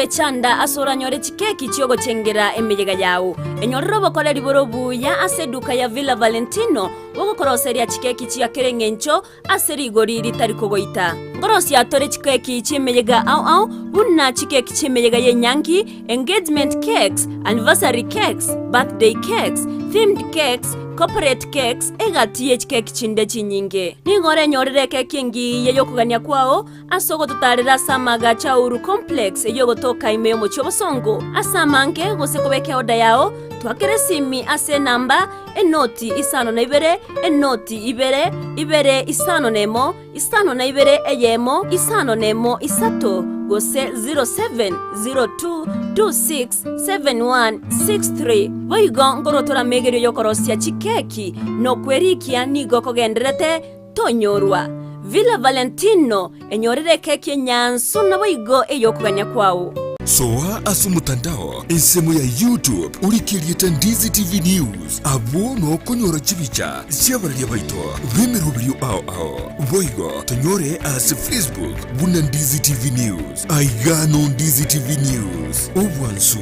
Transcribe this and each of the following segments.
Togoechanda ase oranyore chikeki chi'ogochengera emeyega yao. Enyorere obokoreri bore obuya ase eduka ya Villa Valentino bogokoroseria chikeki chia kera eng'encho ase rigori ritari kogoita. Nkorosia tore chikeki chi'emeyega ao ao buna chikeki chi'emeyega y'enyangi, engagement cakes, anniversary cakes, birthday cakes, themed cakes, corporate cakes, egati ye chikeki chinde chinyinge. Nigo orenyorere ekeki engiya y'okogania kwao Ase ogototaarera ase amaagacho a Uhuru Complex eyio egotoka ime y'omochie obosongo. Ase amange gose kobeka eoda yao, twakera esimi ase enamba, enoti 52, enoti ibere, ibere 51, 52 eyemo, 51 isato, gose 0702 26 71 63. Boigo nkorwa amegerio y'okorosia chikeki na okwerikia nigo kogendererete Tonyorwa. Villa Valentino, enyorere ekeki enyansu naboigo ey'okogania kwao. Soa ase omotandao ensemo ya YouTube orike erieta Ndizi TV News, abwo nokonyora chibicha chi'abararia baito b'emeroberio ao ao. Boigo tonyore ase Facebook buna Ndizi TV News. Aiga no Ndizi TV News, obwansu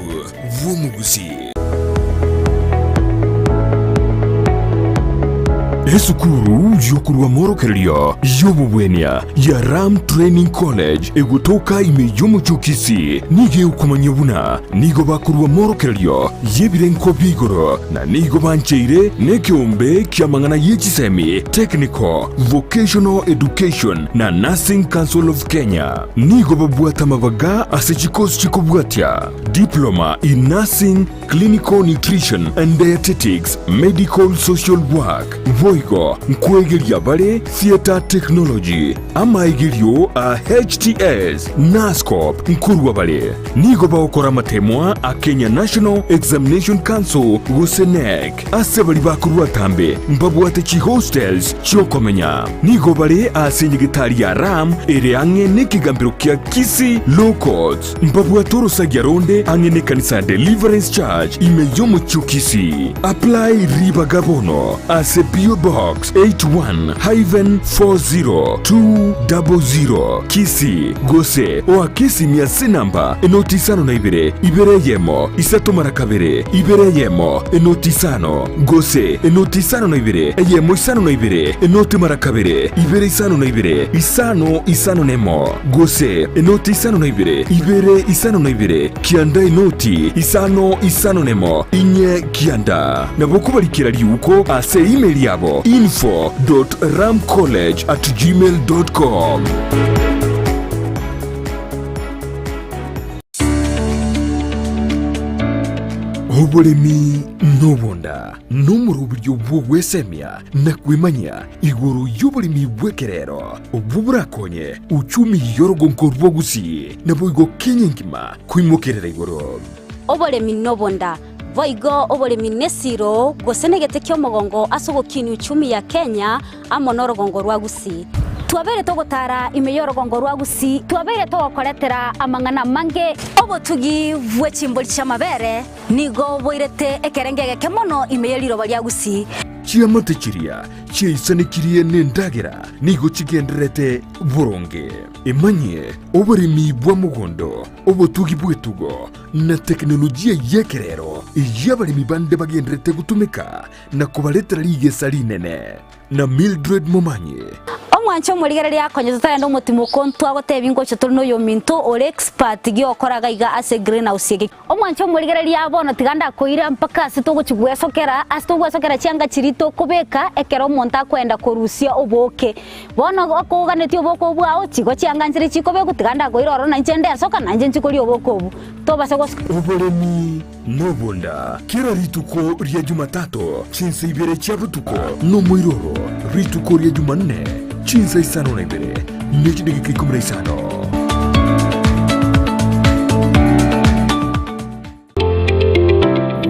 bw'omogusii. Esukuru y'okorua amorokererio y'obobwenia ya Ram Training College egotoka ime y'omochie o Kisii nigo egokomanyia buna nigo bakorua amorokererio y'ebirengo bia igoro na nigo bancheire nekeombe ki'amang'ana ye chisemi, Technical, Vocational Education na Nursing Council of Kenya. Nigo babwate amabaga ase chikosi chikobwatia. Diploma in Nursing, Clinical Nutrition and Dietetics, Medical Social Work, boigo nkwegeria bare Theatre Technology, amaegerio a HTS, Nursecorp nkorwa bare. Nigo bagokora amatemwa a Kenya National Examination Council gose KNEC. Ase baria bakorwa atambe mbabwate chihostels chiokomenya. Nigo bare ase enyegetari ya Ram ere ang'e nekegambero kia Kisii Law Courts. Mbabwate orosagia ronde ang'e nekanisa ya Deliverance Church ime y'omochie o Kisii. Apply ribaga bono ase P.O. Box 81-40200 Kisii gose oake esimi ase enamba enoti isano na ibere, ibere eyemo, isato mara kabere, ibere eyemo, enoti isano, gose enoti isano na ibere, eyemo isano na ibere, enoti mara kabere, ibere isano na ibere, isano isano nemo. Gose enoti isano na ibere, ibere isano na ibere, kianda enoti isano isano nemo, inye kianda. Nabo okobarikera riuko ase email yabo info dot ramcollege at gmail dot com. Oboremi nobonda nomoroberio bw'ogwesemia na kwemanyia igoro y'oboremi bw'ekerero obwo borakonye uchumi y'orogonko rwa Gusii naboigo Kenya engima koimokerera igoro. Oboremi nobonda, boigo oboremi nesiro gose negete ki'omogongo ase ogokinia uchumi ya Kenya amo norogongo rwa Gusii. Twabeire togotara ime y'orogongo rwa Gusii, twabeire togokoretera amang'ana amange. Obotugi bwe chimbori chi'amabere nigo boirete ekerengo egeke mono ime ye riroba ria Gusii. Chiamate chiria chiaisanekirie nendagera nigo chigendererete boronge. Emanyie oboremi bwa mogondo, obotugi bw'etugo, na teknolojia y'ekerero eyio abaremi bande bagendererete gotumeka na kobaretera rigesa rinene. Na Mildred Momanyi. Omwanche omorigereria akonye totarenda omotimoko ntwagotebia ngocha tore noyominto ore expert giokora iga iga ase greenhouse eke. Omwanche omorigereria bono tiga ndakoira mpaka ase togochi gwesokera, ase togwesokera chianga chiria tokobeka ekero omonto akoenda korusia obooke. Bono okoganetie obooke obwo bwao, chigo chianga nchire chikobekwa tiga ndakoira ororo nainche ndesoka nainche nchie koria obooke obwo. Tobasa gos. Oboremi nobonda kera rituko ria Jumatato chinsa ibere chia botuko, nomoiroro rituko ria Jumanne chinsa isano na ibere ne chidageka ikomi na isano.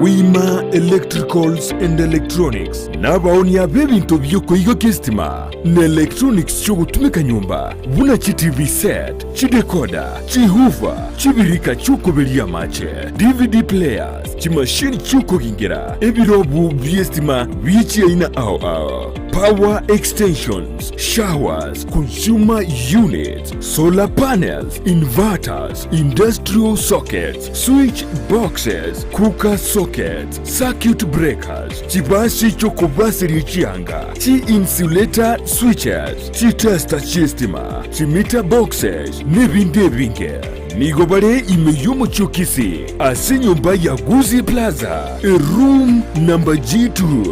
Wima. Electricals and Electronics nabaonia b'ebinto bi'okoigokia esitima na electronics chi'ogotumeka nyomba buna chiTV set, chidecoder, chihoofer, chibirika chi'okoberia amache, DVD players, chimashini chi'okogingera, ebirobu bi'esitima bie chiaina ao ao, power extensions, showers, consumer units, solar panels, inverters, industrial sockets, switch boxes, cooker sockets, circuit breakers, chibasi chi'okobaseria chianga, chi-insulator switches, chitester chi'estima, chimeter boxes, nebinde ebinge. Nigo bare ime y'omochie o Kisii, ase enyomba ya Gusii Plaza, eroom number G2.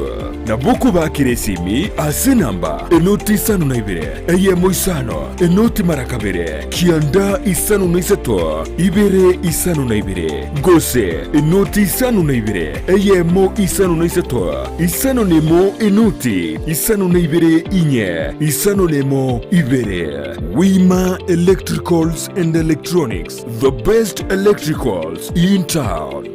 Nabo okobakera esimi ase enamba enoti isano na ibere, eyemo isano, enoti mara kabere, kianda isano na isato, ibere isano na ibere, gose enoti isano na ibere, eyemo isano na isato, isano na emo enoti isano na ibere inye, isano na emo ibere. Wima Electricals and Electronics, the best electricals in town.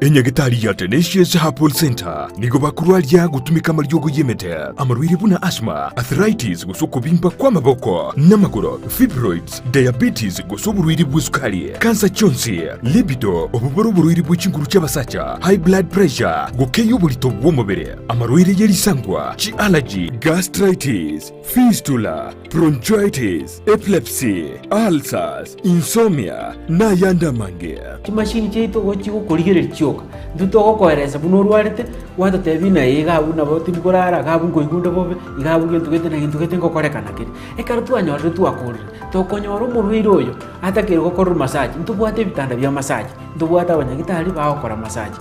Enyagitari ya Tenacious Herbal Center nigo bakorwaria gotumeka amariogo y'emete, amarwaire buna asthma, arthritis gose okobimba kw'amaboko n'amagoro, fibroids, diabetes gose oborwaire bw'esukari, kansa chionsi, libido, obo bore oborwaire bwe chinguru chi'abasacha, high blood pressure, gokeyia oborito bw'omobere, amarwaire ye risangwa, chi'allergy, gastritis, fistula, bronchitis, epilepsy, ulcers, insomnia, na ayande amange. Chimashini chiaito igo chigokorigereria chioka, intwe togokoeresa buna orwarete, gwatotebia ng'a ee iga abwo nabo tindi korara, iga abwo nkoigwa onde bobe, iga abwo gento gete na gento gete ngokorekana kere. Ekero twanyorire twakorire, tokonyora omorwaire oyo atakeire gokorerwa massage, ntobwate ebitanda bia massage, ntobwate abanyagitari bagokora massage.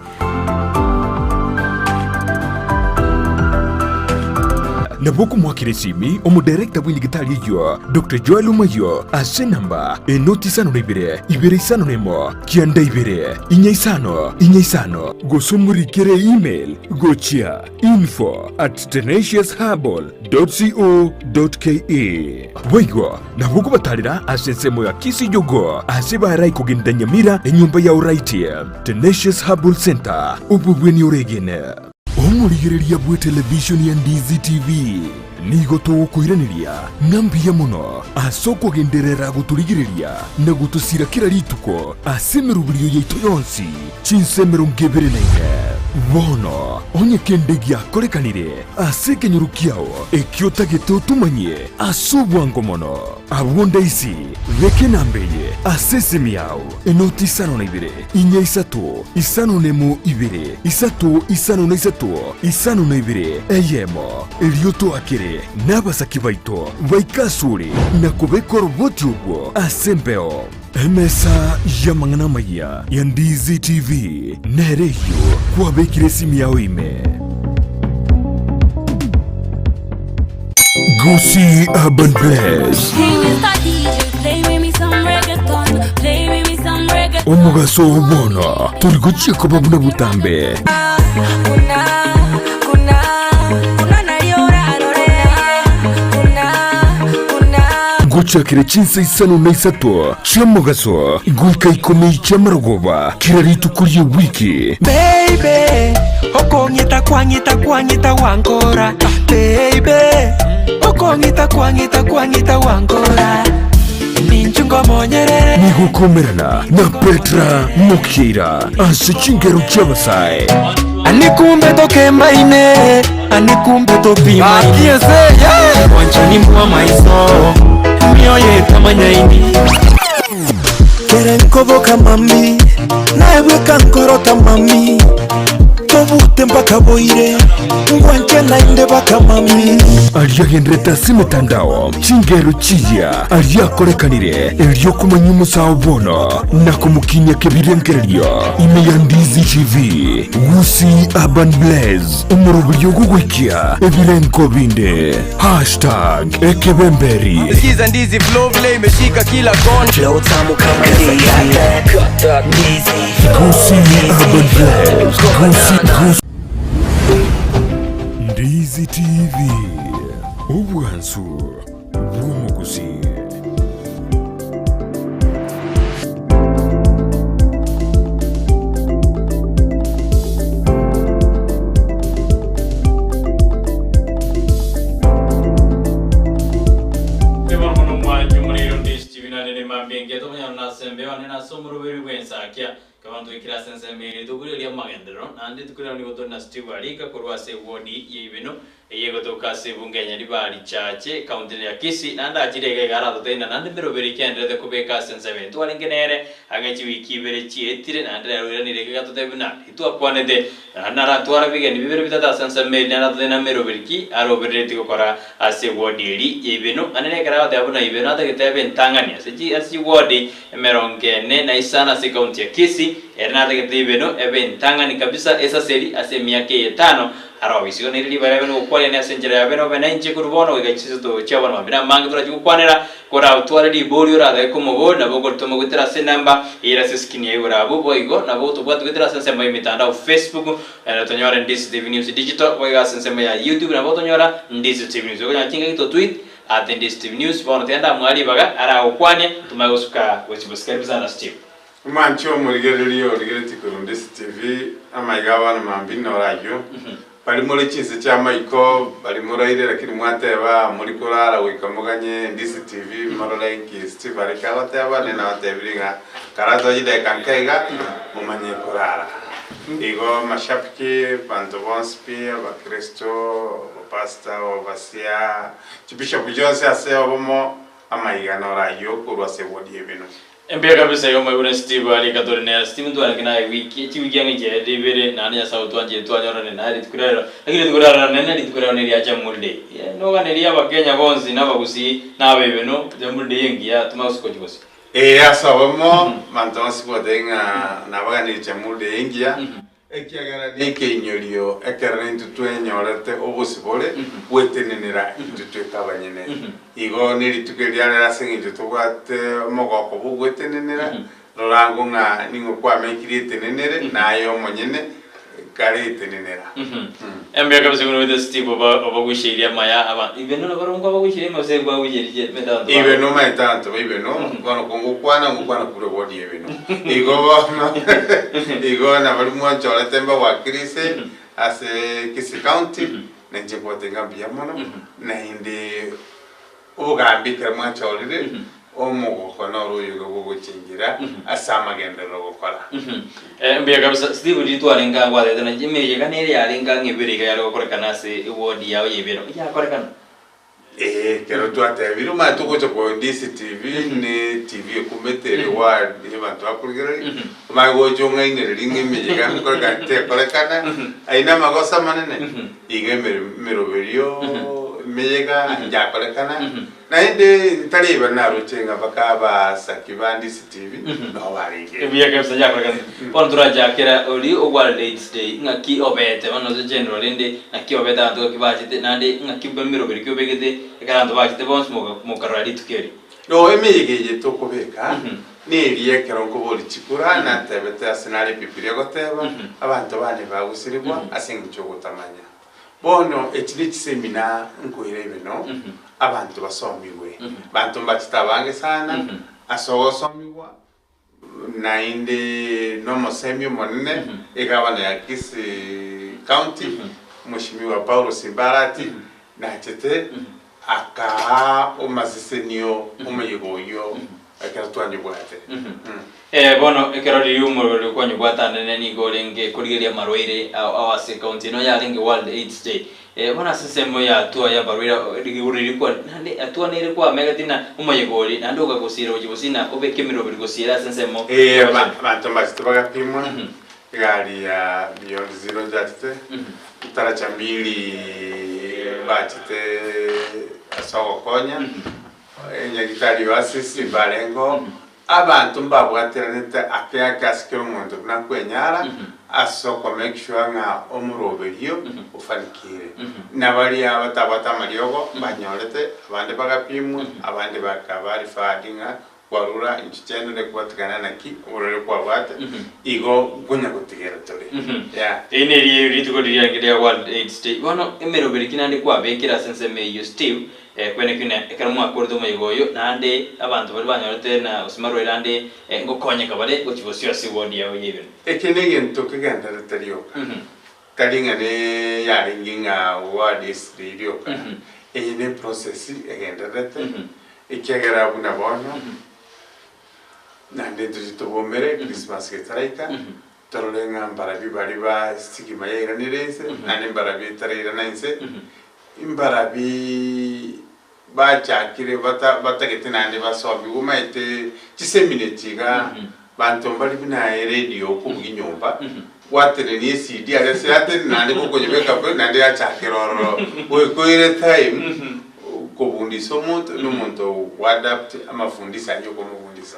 Nabo okomoakera esimi omodirector bw'enyagitari eyio, Doctor Joel Omayio, ase enamba enoti isano na ibere, ibere isano na emo, kianda ibere, inya isano, inya isano, gose omorikere email gochia info at tenaciousherbal dot co dot ke. Boigo nabo okobatarera ase ensemo ya Kisii-Jogoo ase barai kogenda Nyamira enyomba ya Oraiti. Tenacious Herbal Center, obobweni oregene. Omorigereria bw'etelevishoni ya Ndizi TV, nigo togokoiraneria ng'a mbuya mono ase okogenderera gotorigereria na gotosira kera rituko ase emeroberio yaito yonsi chinsa emerongo ebere na ine. Bono onye kende giakorekanire ase ekenyoro kiao ekio otagete otomanyie ase obwango mono, abwo ndaisi beka enamba eye ase esimi yao. Enoti isano na ibere, inya isato, isano na emo ibere, isato isano na isato, isano na ibere, eyemo. Erio toakere nabasaki baito baike asore na kobeka oroboti orwo ase embeo. Emesa y'amang'ana amayia ya Ndizi TV nere eyio kwabekire esimi yao ime. Gusii Urban Blaze. Omogaso oo bono tori gochia koba buna botambe. Gochakera chinsa isano na isato chi'omogaso goika ikomi chi'amarogoba kera rituko ri'ewiki. Baby, okong'ita kwang'ita kwang'ita gwankora Baby, okong'ita kwang'ita kwang'ita gwankora Ninchu ngomonyerere Nigo okomerana na Petra Mokeira ase chingero chi'abasae. Ani kumbe tokembaine Ani kumbe topimaine Mwanchani mbwa maiso Mioyo etamanyaini Kere nkoboka mami, naebweka nkorota mami, tobute mpaka boire, ngwanche naende baka mami. Aria agenderete ase emetandao, chingero chiya aria akorekanire, erio okomanya omosao bono na komokinia kebirengererio ime ya Ndizi TV, Gusii Urban Blaze, omoroberio ogogoikia ebirengo binde. Hashtag ekebemberi. Sikiza ndizi flow vile imeshika kila kona Flow tamu kama ndizi, ndizi. Gusii Urban Blaze. Gusii, Gusii. Ndizi TV. Obwansu bw'omogusii. tonyora ase embeo ane na ase omoroberi bw'ensakia. Ekero ntwaikire ase ensemo eye rituko riria ri'amagenderero, naende rituko riria nigo tore na Steve Arika korwa ase ewodi y'Eibeno, eye egotoka ase ebunge ya Nyaribari Chache, ekaunti ya Kisii, naende achire iga iga aratoteine naende emeroberi ekendererete kobeka ase ensemo eye. Ntwarenge nere ang'e chiwiki ibere chietire, naende rero oiranire iga iga totebie buna titwakwanete, naende naratware bigeni bibere bitato ase ensemo eye naratoteine ameroberi ki arobereretie gokora ase ewodi eria y'Eibeno. Naende nekero agoteba buna Eibeno atagete ebe entang'ani ase chi ase chiwodi emerongo ene na isano ase ekaunti ya Kisii, ere natagete Eibeno ebe entang'ani kabisa esaseri ase emiaka eye etano Aroo isiko nere ribaga riabe nogokwanania ase enchera yabe nobe nainche korwa bono goika chinsato chia bono mambia namange torache gokwanera. Koratware ribori oratake komoboria nabo okoritoma goetera ase enamba eyere ase eskrini ya igoro abwo boigo nabo otobwate goetera ase ensemo y'emitandao Facebook tonyore Ndisi TV News Digital boigo ase ensemo ya YouTube nabo otonyora Ndisi TV News okonyora chingaki to tweet at Ndisi TV News bono tiga ndamoa ribaga aragokwanie tomanye gosuka gochia bosio karibu sana Steve. Omwanche omorigereria origeretie korwa Ndisi TV, amaiga abana mambia noro ayio. Baria more chinse chi'amaiko, baria moraire lakini mwateba mori korara goika moganye Ndisi TV morore inki Steve areke agoteba, nere nabatebirie ng'a karatoe chidakika nke iga momanye korara. Igo mashabiki, banto bonsi pi, abakristo, abapastor, ababasia, chibishop chionsi ase obomo, amaiga noro ayio korwa ase ewodi y'ebinwe. Mbuya kabisa igo moigure Steve aria eka tore nere. Steve ntwarenge naye wiki, chiwiki ang'e chiaerire ibere, naende Nyasae otwanchire twanyorane naye rituko ria rero. Lakini rituko ria rero nene, rituko ria rero neria Jamhuri Day. Eh, noganerie Abakenya bonsi na Abagusii na Abaibeno Jamhuri Day engiya tumanye gose gochia bosio. Ee, ase obomo, abanto bonsi goteba ng'a nabaganirie Jamhuri Day engiya, Ekiagera nekeinyorio ekero intwe twenyorete obosibore gwetenenera intwe tweka abanyene. Igo nerituko eria rero ase eng'encho tobwate omogoko bw'ogwetenenera, rora ango ng'a ning'o kwamekire etenenere, naye omonyene kare etenenera. Mbuya kabisa buna oete Steve oba obagucheirie amaya aba ibe nono barobwo nkwabagucheirie gose nkwagucheirie omanyete abanto Ibe babo. nomanyete abanto ba ibe no, bono kongokwana ngokwana korwa ewodi ya ibe no. Igo bono igo nabari mwanchorete mbawakirise ase Kisii County, na inche nkobatebia ng'a mbuya mono, naende obogambi ekero mwachorire, omogoko noro oyoge bw'ogochenchera ase amagenderero ogokora. Mbuya kabisa Steve riria twarenge aa gwatebete na emeyega nere yarenge ang'e ebere iga yare gokorekana ase eward yao ya ibere, yakorekana? Ee, ekero twatebire omanyete ogocha kwa Ndisi TV ne TV ekumete ere ward abanto bakorigereria, omanye gocha ong'ainereria ng'a emeyega nkorekana tekorekana, ayio na amagoso amanene, iga emere emeroberio emeyega njakorekana, naende ntareba naroche ng'a mpaka abasaki ba Ndisi TV nabo barenge. Ebuya kabisa yakorekana. Bono torachakera oria o World Aids Day ng'aki obete bono ase general rende naki obete abanto gaki bachete naende ng'aki emeroberi ki obegete ekero abanto bachete bonsi mokarora rituko eri. No emeyega eye tokobeka neria ekero nkoboria chikura natebete ase nare ebibilia egoteba abanto bane bagosirigwa ase eng'encho yogotamanya. Bono echi nechisemina nkoira ebino abanto basomigwe. Banto mbachete abange sana ase ogosomigwa Naende nomosemi omonene egavana ya Kisii County Mweshimiwa Paulo Simbarati nachete akaa omasesenio omoyega oyio ekero twanyobwate. Eh, bono ekero riria omorweri kwanyobwatanene nigo orenge korigereria amarwaire ao ao ase ekaunti eno yarenge World AIDS Day. Bono ase ensemo y'atua y'abarwaire rigoro riria kwa naende atua nere kwamegeti na omoyega oria, naende okagosiira gochia bosio obeke emeroberi gosiira ase ensemo Ee, y'abachenu. abanto mbachete bagapimwa, egari ya Beyond Zero njachete, Taracha Mbili bachete ase ogokonya, enyagitari Oasis mbarengeo, Abanto mbabwateranete ake ake ase kera omonto buna akwenyara ase oko make sure ng'a omoroberio ofanikire. Na baria batabwate amariogo mbanyorete, abande bagapimwa, abande bakaba referred ng'a kwarura inche chiaino rekubatikana naki oborwaire kwabwate, igo nkonya gotigera tore. Yeah. Eri nerio rituko riria riarenge ria World Aids Day. Bono emeroberi ki naende kwabekire ase ensemo eyio Steve, Kwene ki na ekero mwakorete omoyega oyo, naende abanto baria banyorete na gose marwaire ande ngokonyeka bare gochia bosio ase eward yao y'ebinwe. Eke negento kegendererete rioka, tari ng'a neyarenge ng'a ward esirei rioka, eye ne process egendererete, ekiagera buna bono. Naende ntoche tobomere Christmas getaraika, torore ng'a mbarabio baria ba stigima yairanire inse, naende mbarabio etarairana inse, mbarabio bachakire bata batagete naende basomigwe omanyete chisemina echi igaa, banto mbari buna eredio okobugia nyomba, gwatenenia ecd aria ase yatenena naende gokonyebeka play naende yachakera ororo, goika oire time kobundisa omonto na omonto goadapt amafundisho aywo okomobundisa.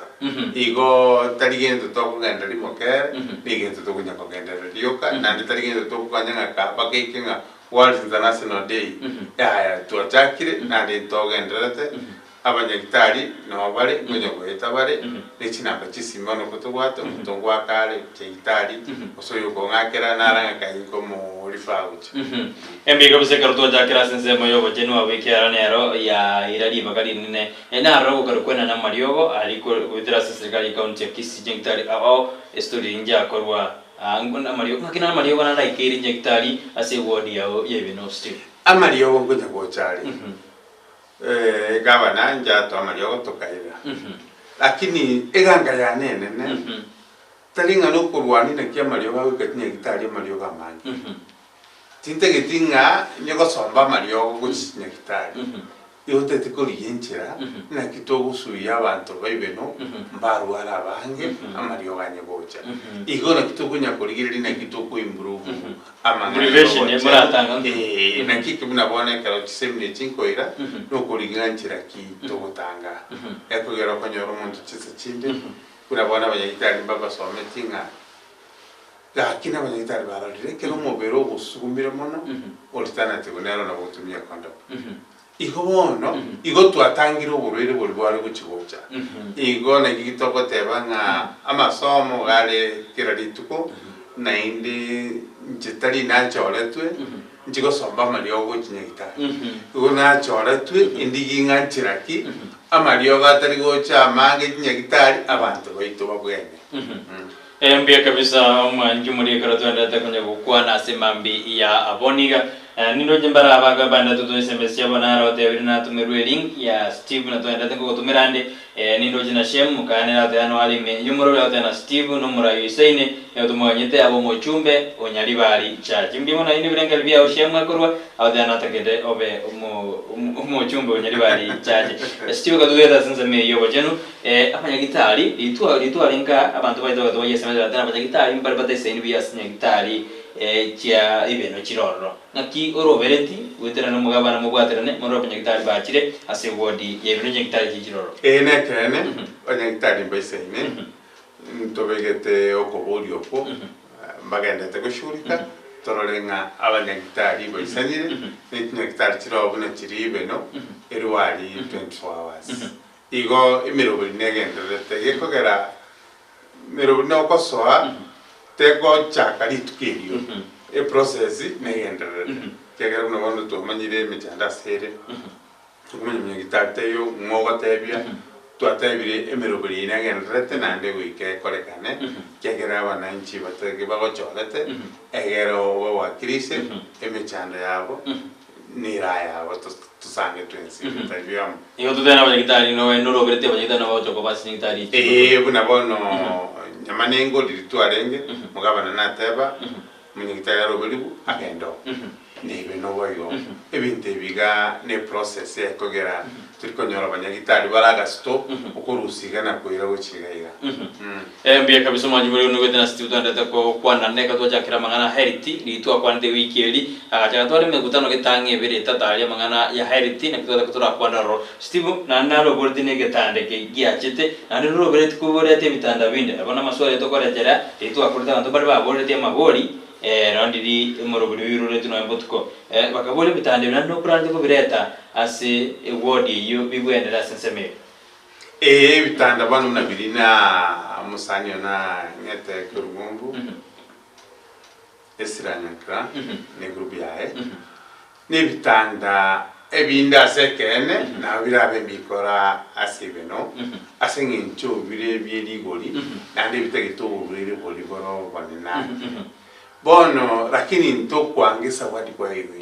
Igo tari gento tokogenda rimo kere, na egento tokonya kogenderera rioka, naende tari gento tokoganya ng'a ka bakaike ng'a World International Day, yaya twachakire naende ntogendererete, Abanyagitari nao bare nkonya goeta bare ne chinamba chi'esimi bono kotobwate omonto ngoaka are chagitari gose oyokong'akera nara ng'a kai nkomorifaa gochia. Embe kabisa ekero twachakera ase ensemo y'obochenu abwo ekiagera nero yaira ribaga rinene naroro gokare kwenana amariogo aria goetera ase eserikari ye county ya Kisii chagitari ao estori njakorwa amariogo ng'aki naro amariogo naraikeire chagitari ase eward yao ya Ibeno Steve. Amariogo nkonya gocha are. Gavana inche atoa amariogo tokaira. Lakini eganga yane enene tari ng'a nokorwania naki amariogo agoika chinyagitari amariogo amange. Tintageti ng'a onye gosomba amariogo gochia chinyagitari, igo otagete korigia enchera naki togosuia abanto baibeno mbarware abange amariogo anye gocha. Igo naki tokonya korigereria naki toko improve amang'ana Prevention, y'ogochia. moratanga. Ee, naki eke buna bono ekero chisemina echi nkoira, nokorigia ng'a nchera ki togotanga. Ekogera okonyora omonto chinsa chinde, buna bono abanyagitari mbabasometi ng'a gaki na abanyagitari barorire ekero omobere ogosugumire mono, alternative nero nabo ogotumia condom. Igo bono, igo twatangire oborwaire boria bware gochia gocha. Igo naki togoteba ng'a amasomo iga are kera rituko, naende inche tari nachoretwe, inche gosomba amariogo gochia nyagetari. Igo nachoretwe indigie ng'a nchera ki, amariogo atari gocha amange chinyagitari, abanto baito babwene. Mbuya kabisa omwanchi omoria ekero twenderete konya gokwana ase mambi ya abwo niga. Nindoche mbare abake baendete gotoma esemesi chiabo naro otebire natomerwe elink ya Steve na twaendete nkogotomera ande. Nindoche na Shem mokaanere agoteba noare ime y'omorweri agoteba na Steve nomorai oisaine nigo tomoganyete abe omochumbe o Nyaribari Church. Mbuya mono naende ebirengererio biao Shem akorwa agoteba natagete obe omochumbe o Nyaribari Church. Steve akatugete ase ensemo eyio y'obochenu. Abanyagitari, ritwa ritware nka abanto baito bagatoba Yeso na bateba, Abanyagitari mbare bataisaini buya ase chinyagitari chia ibeno chire ororo. Naki orobereti goeterana omogabana mobwaterane morore abanyagitari bachire ase ewodi ya ibeno chinyagitari chichire ororo. Ee nekeene, abanyagitari mbaisaine, ntobegete okoboria okwo, mbagendete goshughulika, torore ng'a abanyagitari baisanire, ne chinyagitari chire oo buna chiria ibeno, erwari 24 hours. Igo emeroberi negendererete, gekogera emeroberi nogosoa tegochaka rituko erio, eprocess negendererete, ekiagera buna bono twamanyire emechando ase ere, tokomanya monyagitari taiyo ng'o ogotebia, twatebire emeroberi eye negendererete naende goika ekorekane, ekiagera abananchi bataki bagochorete, egere obawakilishe emechando yabo. Nera yabo tosange twensi tari amo. Nigo totebe nabanyagitari noe norobereti abanyagitari nabo bagocha koba ase chinyagitari echi. Ee, buna bono nyamanengo riria twarenge, omogabana nateba, omonyagitari aroberigwe agende oo. Nebe noboigo, ebinto ebi iga ne process ekogera tori konyora abanyagitari bare agasito okorusia iga na koira gochia iga iga. Mbuya kabisa omwanchi bore onogete na Steve twenderete gokwana neka twachakera amang'ana a health riria twakwanete ewiki eri agacha agatwara emekutano gete ang'e ebere etato aria amang'ana ya health naki twataka torakwane ororo Steve naende naroboreti na egetanda eke giachete naende norobereti koborete ebitanda binde nabo namaswali tokorechera riria twakorete abanto mbare baboretie amabori nonye ndiri omorobori oiroretwe nonye botuko bakaboria ebitanda ebi naende noplanete kobireta ase eward eyio bigwendere ase ensemo eye. Ee, ebitanda bono buna biria na omosani one ang'ete ekerugumbu, Esra Nyankra, na egroup yaye, na ebitanda ebinde ase ekeene nabo birabe embikora ase ebeno, ase eng'encho bire bie rigori, naende bitagete oborwaire boria bore obonene ake. Bono lakini ntokwanga esawadi kwaeirwe,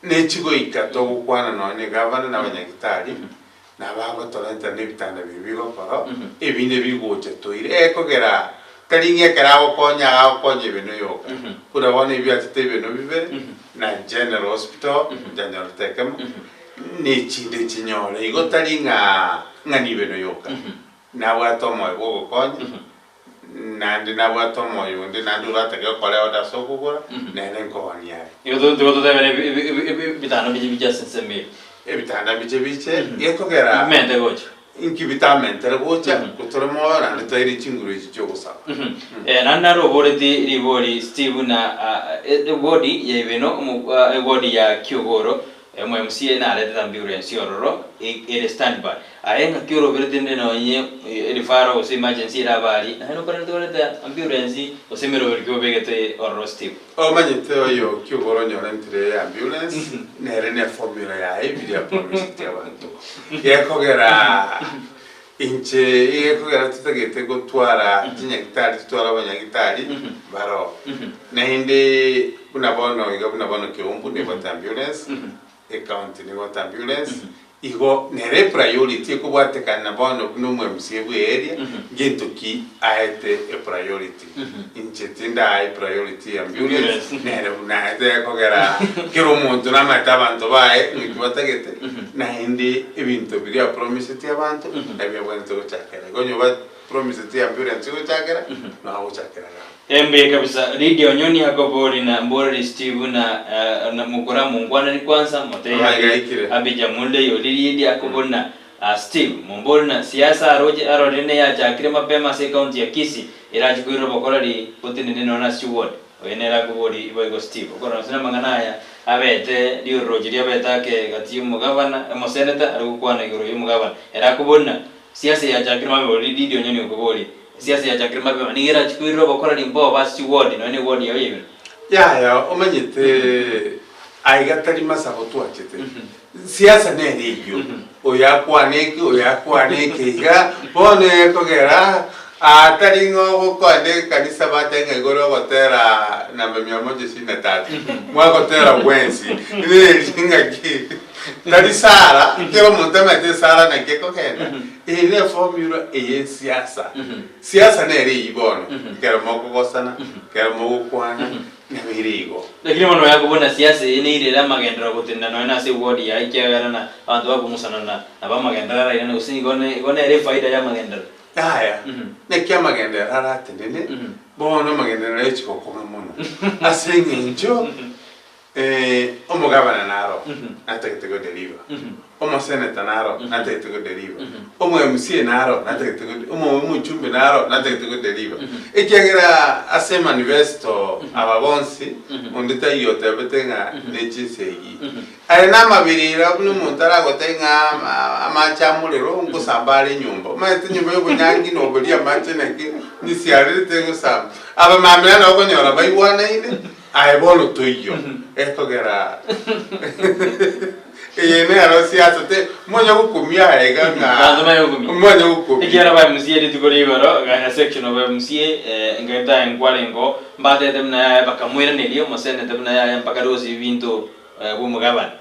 nechi goika togokwana nonya ne gavana na abanyagitari. Nabo agotorentera na ebitanda biria bigokoro, ebinde bigocha toire, ekogera tari ng'a ekero agokonya iga agokonya ebinwe yoka. Buna bono ebi achete ebinwe bibere, na General Hospital, njanyorete ekemo, na echinde chinyore. Igo tari ng'a ng'a nibinwe yoka. Nabwate omoyo bwa ogokonya, naende nabwate omoyo onde naende oratake gokora order ase okogora, nere nkoonia are. Igo tigo totebere ebitanda mbiche biche ase ensemo eye. Ebitanda mbiche biche, gekogera Bimente gocha. inki bitamentere gocha, gotore moyo naende toire chinguru echi chi'ogosaba. Naende naroboreti ribori Steve na ewodi ya Ibeno, ewodi ya Kiogoro, Omo-MCA naretete ambulance ororo ere standby. Aye ng'aki oroberete rende nonye referral gose emergency erabe aria, naye nokorente koreta ambulance gose emeroberi ki obegete ororo Steve? Omanyete oyo ki oboro onyorentire ambulance nere ne formula yaye ebiri apromiseti abanto. Gekogera inche egekogera totagete gotwara chinyagitari totware abanyagitari baroo. Naende buna bono iga buna bono Keumbu nebwate ambulance, ecounty nebwate ambulance, igo nere epriority ekobwatekana bono buna omo MCA bwe area, ngento ki aete epriority. Inche tindaa epriority ya ambulance, nere buna aete ekogera kera omonto namaete abanto baye ng'aki batagete, naende ebinto biria apromiseti abanto, nabio abwenerete gochakera. Igo onye oba promiseti ambulance gochakera, nabo agochakera iga. Embe kabisa Lydia Onyoni akobori na mboreri Steve na na mokora monkwanani kwanza motebie Amaiga aikire. Abija Munde ori Lydia akobori na Steve mombori na siasa aroche arorire neyachakire mapema ase ecounty ya Kisii erachi koirora bokoreri botenene nonya na Steward oyo nere akobori boigo Steve okorora ase namang'ana aya abete riororoche riabete ake gati yomogavana omoseneta are gokwana igoro yomogavana ere akobori na Siasa yachakire mapema ori Lydia Onyoni okoboria, Siasa yachakire mapema nigo erachi koirera obokoreri mbobe ase chiward nonya ne eward yao ya ibere. Yaya omanyete aiga tari masabo twachete siasa nere eyio oyo akwane eke oyo akwane eke iga bono ekogera aa tari ng'a ogokoenda ekanisa bateba ng'a igoro ogotera namba mia moja ishirini na tatu mwagotera bwensi neri ng'aki. Tari Sara, kera omonto amanyete Sara naki ekogenda, eye ne formula eye siasa. Siasa nere eyio bono, ekero mokogosana, ekero mogokwana, nabo ere igo. Lakini bono oyakobuna siasa eye neire ere amagenderero gotenena nonya nase eward yaye ekiagera na abanto bakong'usana na nabo amagenderero arairane gose igo ne igo nere efaida ya amagenderero. Yaya, naki amagenderero aratenene, bono amagenderero aye chigokong'a mono, ase eng'encho Omogabana naro natagete godeliver, omoseneta naro natagete godeliver, omo MCA naro natagete gode omo omochumbe naro natagete godeliver. Ekiagera ase emanifesto aba bonsi onde taiyo otebete ng'a ne chinsa eyio. Aya namabirira buna omonto aragotebie ng'a ama amache amorero ngosamba are enyomba. Omanyete enyomba ya obonyangi na oboria amache naki nisiarerete ngosamba. Abamamera nabo okonyora baigwanaine. Aye bono toiyo, ekogera eye nero siasa te monya gokumia aye iga ng'a Abanto banye gokumia. monya gokumia. Ekiagera ba MCA rituko ria igoro, ga section of MCA, nkaeta aye nkwarenge mbatete buna yaya bakamoiraneria omosenete buna yaya mpaka rosie ebinto bw'omogabana.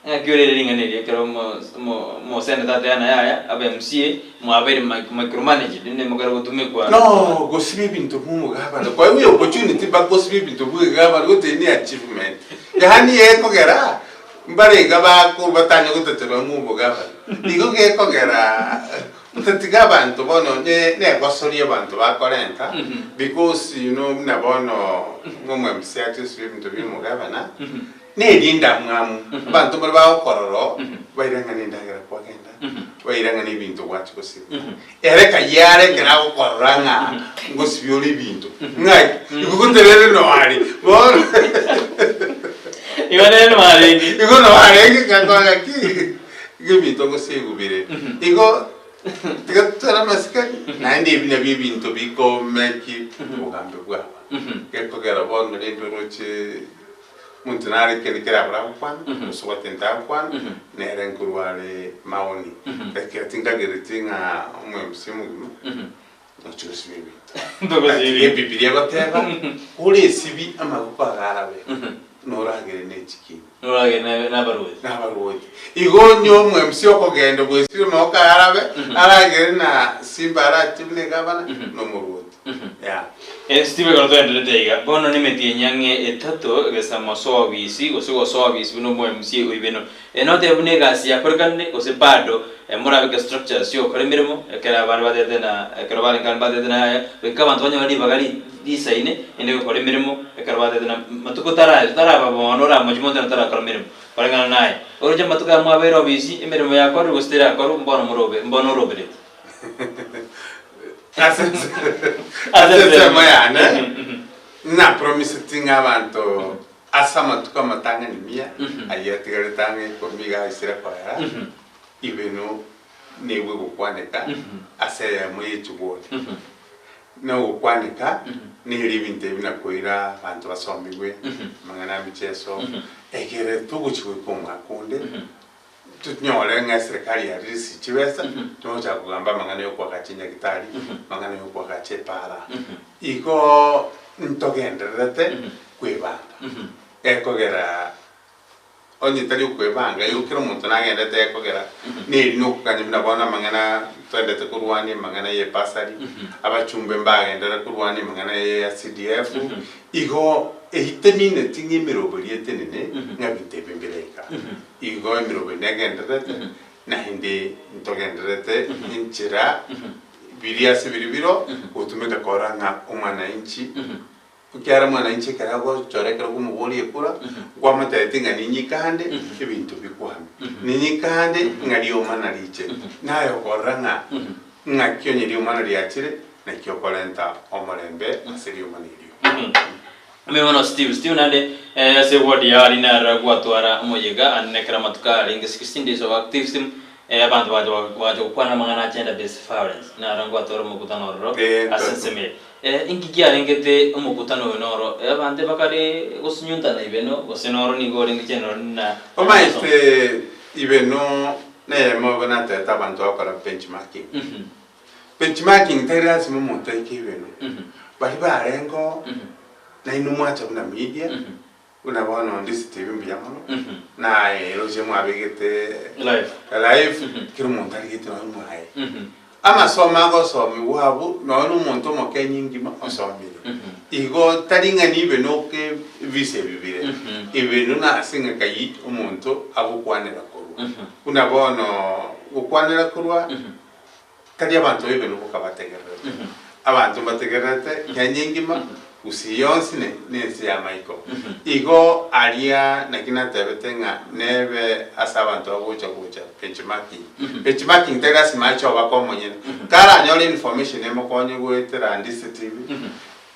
Ng'aki ore ring'ana eri ekero omoseneta ateana yaya abe MCA mwabeire micromanaged rinde mokare gotumekwa. No gosibia ebinto bwa omogabana kwaigwa opportunity mpaka gosibia ebinto bwa egabana goteba ne achievement yaani ekogera mbare iga bako batanya goteterwa ng'a omogabana igo gekogera otatiga abanto bono ne negosoria abanto bakorenta because you know buna bono ng'a omo MCA ache gosibia ebinto bia omogabana. Nerindamwamu, abanto mbare bagokorora oo, bairang'ane endagera kwagenda, bairang'ane ebinto gwachia gosibia. Ere kayare ekero agokorora ng'a ngosibia ore ebinto, ng'aki igo goterere noare bono Igo nere noarenge. igo noarenge ng'akora ng'aki igo ebinto ngosibiwa bire. Igo tiga totware amasikani, naende ebi nabio ebinto bikomeki obogambi bwaba. Gekogera bono rende oroche. Omonto nare kende kerabore agokwana, gose gwatente agokwana, nere nkorwa are maoni. Ekero tinkagereti ng'a omo-MC omogima, nochia gosiba ebinto. Ntogosiba Lakini ebinto. Ebibilia egoteba, ore esibi amagoko agarabe, noragere ne chikinyi. Noragere nabarwoti. Nabarwoti. Igo onye omo-MC okogenda bwesire omogoko arabe, aragere na Simba arache buna egavana, nomorwoti. Yeah. Steve ekero twaenderete iga, bono nemetienyi ang'e etato gesa mosoa obisi gose gosoa obisi buna omo-MC oibeno. Notebe buna egasi yakorekanire gose bado morabeke structures chiogokora emeremo ekero abande batete na ekero barenge abande batete na yaya goika abanto banyore ribaga risaine ende gokora emeremo ekero batete na matuko tara taraba bono oramochie monto onde tarakora meremo koreng'ana naye. Oroche amatuko aya mwabeire obisi emeremo yakorire gose terakorwa mbono morobe mbono orobereti. Ase ase ensemo yane napromiseti ng'a abanto Ase amatuko amatang'ani mia, ayio atigarete ang'e ikomi iga aisire koera, ibeno nebwe gokwaneka ase eyemo ye chigwori. Na ogokwaneka neri ebinto ebi nakoira abanto basomigwe amang'ana a micheso, ekere togochia goika omwaka onde, tonyore ng'a eserekari yarisirie chibesa, togochaka kogamba amang'ana ya okoagacha enyagitari, amang'ana ya okoagacha epaara. Igo ntogendererete kwebanga, ekogera onye tari okwebanga igo kera omonto nagenderete ekogera neri nokogania buna bono amang'ana twendete korwania amang'ana ya ebasari, abachumbe mbagenderere korwania amang'ana ya CDF, igo eitemineti ng'a emeroberi etenene ng'a ebinto ebi mbire iga. Igo emeroberi negendererete naende ntogendererete enchera biria ase biria biro gotumeka korora ng'a omwananchi ekiagera mwananchi ekero agochora ekero okomoboria ekura nkwamotebetie ng'a ninyike ande ebinto bikwame, ninyike ande ng'a riomana riche, naye okorora ng'a ng'aki onye riomana riachire naki okorenta omorembe ase riomana erio. Mbuya mono Steve. Steve naende ase eward ya aria naro gwatwara omoyega ande nekero amatuko arenge 16 days of activism abanto bagacha bagacha gokwana amang'ana a gender based violence naro ngwatwara omokutano ororo ase ensemo eye. Inki kiarengete omokutano oyo noro abanto bakare gosunyuntana ibeno gose noro nigo orenge general na Omanyete ibeno neyemo igo natebete abanto bagokora benchmarking. Benchmarking tari lasima omonto aike ibeno. Baria barenge oo, nainwe mwacha buna media, buna bono Ndisi TV mbuya mono, naye eroche mwabegete Live. live, kera omonto arigete nonye mwaye. Amasomo agosomigwa abwo, nonye na omonto omokenyi ngima osomire. Igo tari ng'a nibe noke ebisa ebi bire, ibeno nase ng'a kai omonto agokwanera korwa. Buna bono gokwanera korwa. Tari abanto baibe boka bategererete, abanto mbategererete Kenya engima, Gusii yonsi ne nense y'amaiko. Igo aria naki natebete ng'a nebe ase abanto bagocha gocha benchmarking. Benchmarking tari lasima ache obake omonyene. Karanyore information emokonye goetera Ndisi TV,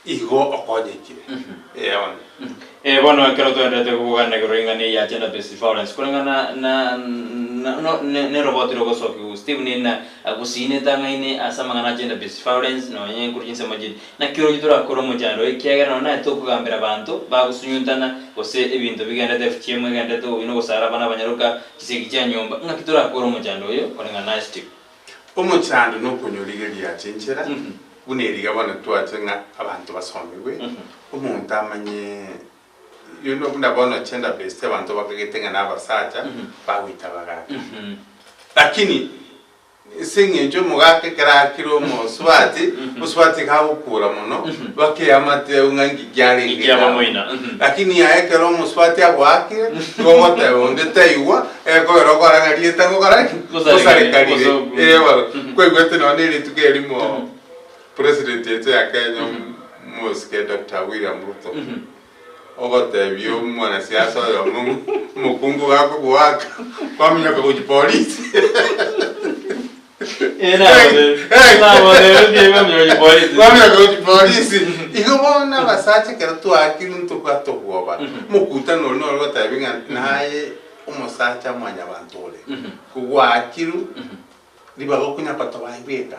igo okonyekire. Ee bono. Ee bono ekero twenderete kobogana igoro ring'ana eri ya gender based violence koreng'ana na na no ne neroboti rogosokigwa Steve nina gusii netang'aine ase amang'ana a gender based violence nonye nkorwa chinsemo chinde. Naki oroche torakore omochando oyo ekiagera nonye naye tokogambera abanto bagosunyuntana gose ebinto bigenderete FGM egenderete obobe na ogosara abana abanyaroka chisegi chia nyomba ng'aki torakore omochando oyo koreng'ana naye Steve. Omochando nokonyorigeria chinchera, buna eriga bono twache ng'a abanto basomigwe, omonto amanye you know buna bono gender based abanto bakagete ng'a na abasacha bagoita abagaka. Lakini ase eng'encho omogaka ekero akire omosubati, omosubati iga agokura mono, bakeamate ng'a nki kiarenge Nki kiaba iga. moina. Lakini aye ekero omosubati agoakire, nigo ogoteba onde taigwa, Ekogera okora ng'a rieta ngokora ki? Gosarekarire. Gosarekarire. Eh bono, kwaigwete nonya na erituko erimo president yaito ya Kenya omosike Doctor William Ruto, ogotebia omwanasiasa oyomo ng'a omokungu gakogoaka, kwaminyoka gochia polisi. Kwaminyoka gochia polisi. Igo bono abasacha ekero twaakirwe ntobwate obwoba, omokutano oria noro ogotebi ng'a naye omosacha mwanyabanto ore, kogwaakirwe ribaga okonya kotoba bweka,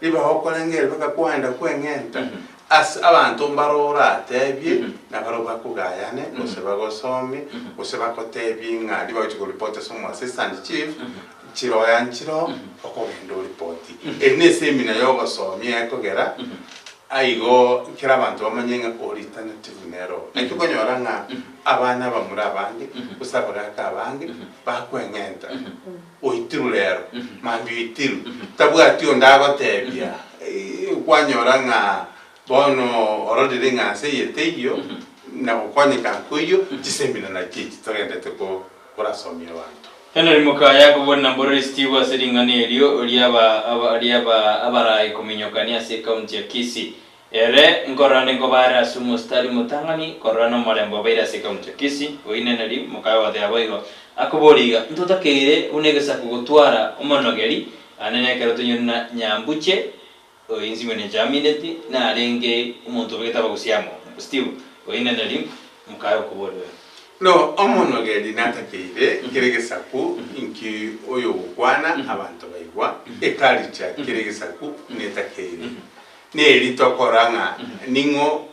ribaga okorengereria mpaka kwaenda kweng'enta, ase abanto mbare oratebie, nabarabwo bakogayane, gose bagosomie, gose bagotebie ng'a ribaga ochi koripoti ase omo assistant chief, chiroya nchiroo, okogenda oripoti. Eri ne esemina ya ogosomia ekogera. Aigo kera abanto bamanye ng'a alternative nero. Naki okonyora ng'a abana abamura abange gose abagaka abange bakweng'enta oitirwe rero, mambia oitirwe, tabwati onde agotebia, kwanyora ng'a bono ororire ng'a nse eye teiyo na gokonyeka nkoiyo, chisemina nachio echi togendete ko korasomia abanto. Henry Mokaya akobori na mborori Steve ase ring'ana erio riaba riaba abarai kominyokania ase ekaunti ya Kisii. Ere nkorora nde nkobare ase omositari omotang'ani korora nomorembe obeire ase ekaunti ya Kisii, oine Henry Mokaya ogoteba boigo. Akobori iga, Ntotakeire buna egesaku gotwara omonogeri ane nekero tonyori na Nyambuche oyo inse mwene nchamineti narenge omonto obegete abagusi amo. Steve, oine Henry Mokaya okobori boigo. No omonogeri natakeire kera egesaku inki oyogokwana abanto baigwa, ekaricha kera egesaku netakeire. Neri tokora ng'a ning'o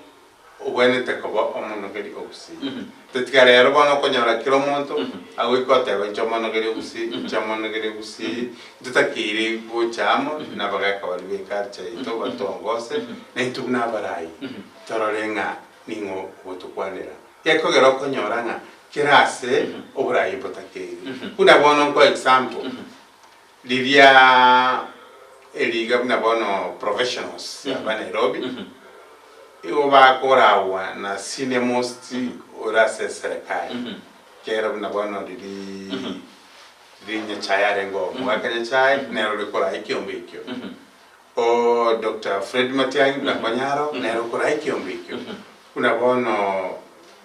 ogwenerete koba omonogeri o gusii. Totiga rero bono okonyora kera omonto agoika oteba inche omonogeri o gusii, inche omonogeri o gusii, ntotakeire gocha amo nabagaka baria b'ekaricha yaito batongose, naintwe buna abarai torore ng'a ning'o ogotokwanera. Gekogera okonyora ng'a kera ase oborai mbotakeire. Buna bono nkoe example, riria eriga buna bono professionals aba Nairobi, igo bakoragwa na senior most ore ase eserekari, ekiagera buna bono riria riria Nyachae arenge oo, omogaka Nyachae nere ore koraa ekiombe ekio. O Doctor Fred Matiang'i buna Konyaro nere okoraa ekiombe ekio. Buna bono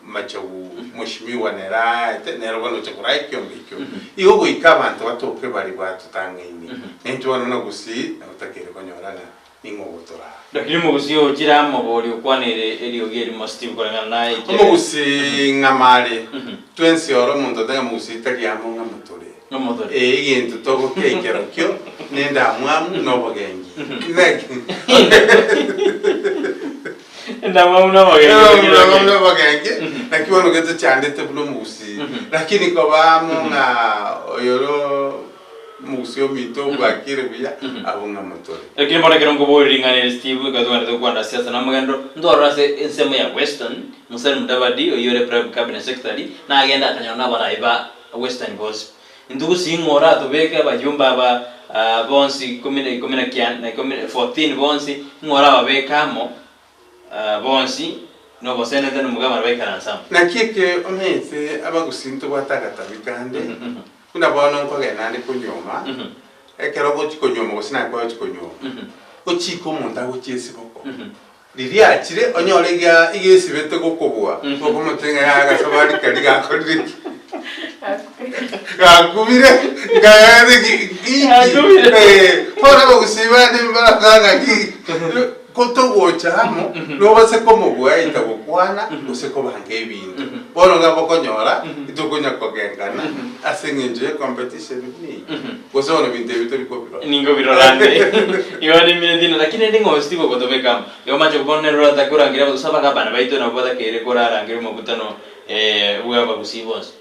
Machogu Mweshimiwa nere aete nere bono ocha koraa ekiombe ekio. Igo goika abanto batoke baria batotang'aini. Naintwe bono buna Gusii nabo totakeire konyora ng'a ning'o ogotoraa. Lakini omogusii ochire amo bori okwanire eriogi erimo Steve koreng'ana naye ekiagera. Omogusii ng'ama are. Twensi oro omonto oteba ng'a mogusii tari amo ng'ama tore. Nomotore. Ee, egento togokia ekerokio nendamwamu na obogengi. Endamwamu na obogengi. Endamwamu na obogengi, naki bono getochandete buna omogusii. Lakini koba amo ng'a oyoro omogusii ominto obwakire buya, abwo ng'a motore. Lakini bono ekero nkoboria ring'ana eri Steve, ekero togendete gokwana siasa na omogendo, ntwarora ase ensemo ya Western, Musalia Mudavadi oyio ore Prime Cabinet Secretary, nagenda akanyora nabarai ba Western bonsi. Intwe gose ing'o oratobeke abayumbe aba bonsi ikomi na ikomi na kianda na ikomi na 14 bonsi, ing'o orababeke amo bonsi na obosenete na omogabane baikaranse amo. Naki eke omanyete abagusii ntobwate agatabi kande, buna bono nkogenda ande konyuoma, ekero ogochia konyuoma gose naye kwagochia konyuoma, ochike omonto agochie esiboko. Riria achire, onyore iga iga esibete gokobua, okomotebi ng'a yaya agasabari karia gakorire ki? Gakubire, nkagete ki iki? Gakubire. Eh, bono abagusii bande mbarakaga ng'aki, ko togocha amo, nobase komobua aita gokwana, gose kobanga ebinto. Bono iga bokonyora, itokonya kogengana, ase eng'encho ye competition buna eyio. Gose bono ebinto ebi tori kobirora. Ningo birorande. Igo nimineti na lakini rende ng'o Steve ogotobeka amo. Igo mache bono nere oratake korangeria abanto gose abagabana baito nabo batakeire korarangeria omokutano eh bwa abagusii bonsi.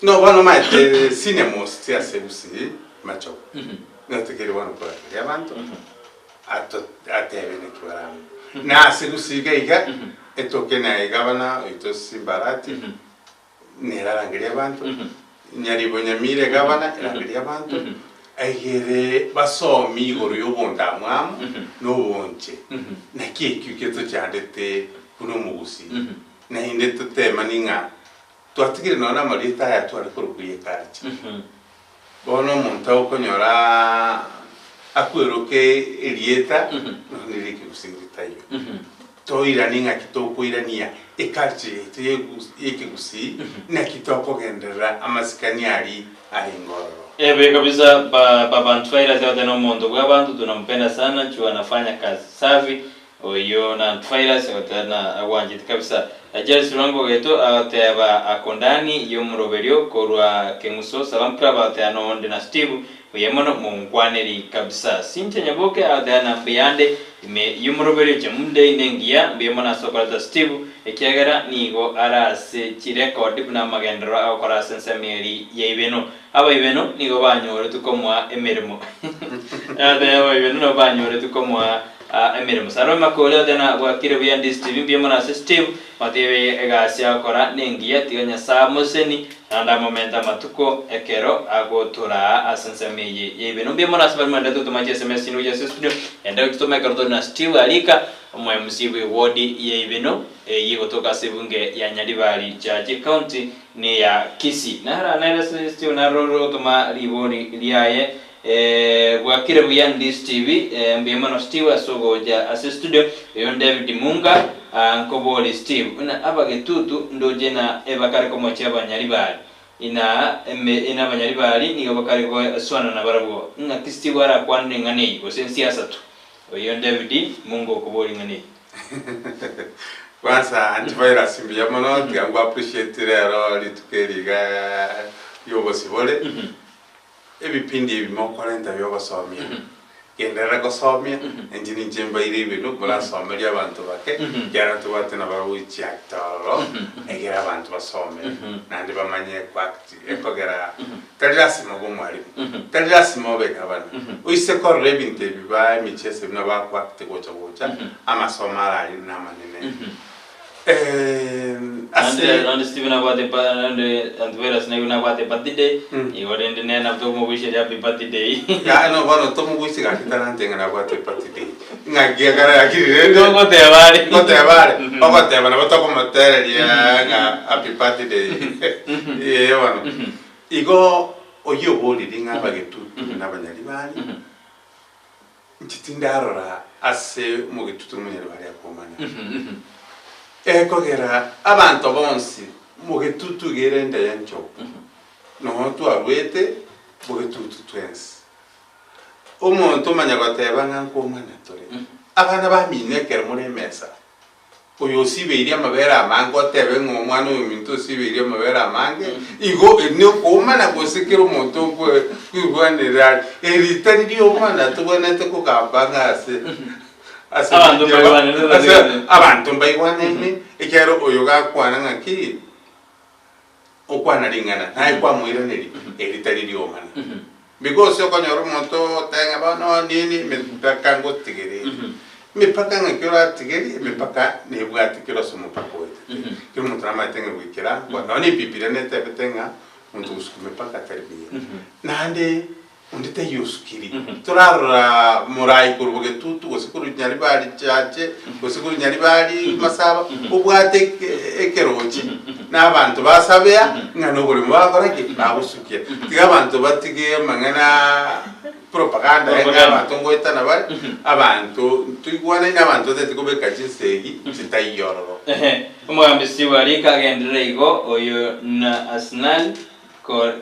No bono omanyete senior most ase gusii machogu. Natokeire bono korangeria abanto ato atebe naki baramo. Na ase gusii iga iga etoke naye gavana oito Simba Arati nere arangerie abanto, Nyaribo Nyamira egavana erangerie abanto, egere basome igoro y'obondamwamu na obonche. Naki ekio getochandete buna omogusii. Naende totemani ng'a twatigire nonya na amarieta aya tware korokwa y'eculture. Bono omonto agokonyora akweroke erieta nonya nere ekegusii ritaiyo. Toiranie ng'aki tokoirania eculture yaito y'ekegusii naki tokogenderera amasikani aria arenge ororo. Ebe kabisa ba babantu faira ase goteba nomonto bwa abanto tunampenda sana juu anafanya kazi safi Oyio na Antivirus agoteba na agwanchete kabisa. Charles Lwanga ogeto agoteba ako ndani yomoroberio korwa Keng'uso Salam Club agoteba nonde na Steve buya mono monkwaneri kabisa. Cynthia Nyaboke agoteba na mbuyande ime yomoroberio Chemunde nengiya mbuya mono ase okoreta Steve ekiagera nigo are ase chirecord buna amagenderero agokora ase ensemo eri ya Ibeno. Abaibeno nigo banyoretwe komoa emeremo. Agoteba abaibeno nabo banyoretwe komoa. Emeremo. Salome Makori otena bwakire buya ndi Steve mbuya mono ase Steve otebe egasi agokora nengiya tiga Nyasae amoseni naende amomente amatuko ekero agotoraa ase ensemo eye yaibeno mbuya mono ase baria mwenderete gotoma chi sms chinde gochia ase studio ende gochitoma ekero tore na Steve Arika omo MC bwe ward ya Ibeno eye egotoka ase ebunge ya Nyaribari Chache county neya Kisii nara nere Steve naro gotoma ribori riaye Eeh bwakire buya ndi Steve eeh mbuya mono Steve ase ogocha ase studio oyo David Munga aah nkobori Steve buna abagetutu ndoche na ebakare komochia abanyaribari ina eme ina abanyaribari nigo bakare goeswana nabarabwo ng'aki Steve arakwanere eng'ana eyio gose nsiasa tu oyo David Munga okobori eng'ana eyio. Kwanza antivirus mbuya mono tiga nko appreciate rero rituko eri iga riobosibore. Ebipindi ebi mokorenta bi'ogosomia, genderera gosomia, inche ninche mbaire ebinto morasomerie abanto bake, ekiagera ntobwate nabarabwo echiactor ororo, egere abanto basome, naende bamanye koact, ekogera tari lasima obe omwalimu, tari lasima obe gavana, oise korora ebinto ebi ba emicheso buna bakoact gocha gocha, amasomo arari namanene. Ase. Naende Stephen abwate pa naende Antivirus naigo nabwate birthday, igo rende nere nabo tokomogoiseria happy birthday. Yaya no bono tomogoisie gaki tarantenge nabwate birthday. Ng'aki ekero yakire rende. Ngoteba are. Ngoteba are. Ogoteba nabo tokomotereria ng'a happy birthday. Ee bono. Igo oyio oboriri ng'a abagetutu na abanyaribari. Inche tindarora ase omogetutu omonyaribari akomanya. Ekogera abanto bonsi mogetutu iga ere enda y'enchogu, nonya twarwete bogetutu twensi. Omonto omanya goteba ng'a nkomana tore, abana bamino ekero more emesa, Oyo osibeirie amabere amange otebe ng'a omwana oyo ominto osibeirie amabere amange, igo eri nokoomana gose kera omonto nkoigwanera are. Eri ritari riomana tobwenerete kogamba ng'a ase ase Abanto mbaigwanere ase abanto mbaigwanaine, ekiagera oyo gakwana ng'aki okwana ring'ana naye kwamoiraneria, eri ritari riomana. Because okonyora omonto ogoteba ng'a bono nini emepaka ngotigerie, emepaka ng'aki oratigerie, emepaka nebwate kera ase omopaka oetete. Kera omonto namanyete ng'a goikera nkwa nonye na ebibilia netebete ng'a monto gosuka emepaka tari buya. Naende onde taiyo osukiri, torarora morai korwa bogetutu gose korwa nyaribari chache gose korwa nyaribari masaba, obwate eke ekerochi na abanto basabea ng'a noboremo bagokora ki? Bagosukia. Tiga abanto batige amang'ana propaganda eye ng'a abanto ngoetana bare, abanto ntoigwanaine abanto batagete kobeka chinsegi chitaiyo ororo. Ehe, omogambi Steve Arika agenderere igo, oyo na Arsenal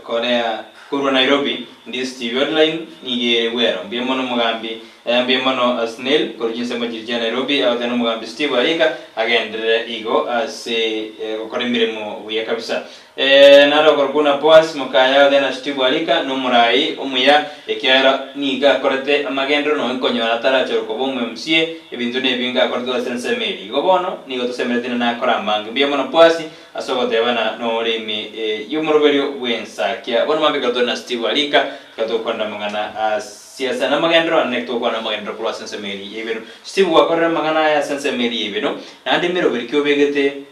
Korea korwa Nairobi, ndi Steve Online nigo ere bwero. Mbuya mono omogambi mbuya mono Arsenal korwa chinsemo chiria chia Nairobi agoteba na omogambi Steve Arika agenderere igo ase gokora emeremo buya kabisa. Naro okorokwa buna Boaz mokaya agoteba na Steve Arika nomorai omuya ekiagera nigo akorete amagenderero nonya nkonyora atarachore koba omo MCA ebinto nebinge akorete ase ensemo eria. Igo bono nigo tosemeretie na nakore amange. Mbuya mono Boaz Ase ogotebana norimi y'omoroberio bw'ensakia. Bono mambia ekero tore na Steve Arika, ekero togokwanera amang'ana a siasa na amagenderero, naende naki togokwana amagenderero korwa ase ensemo eria y'eibeno. Steve gwakorire amang'ana aya ase ensemo eria y'eibeno, naende emeroberi ki obegete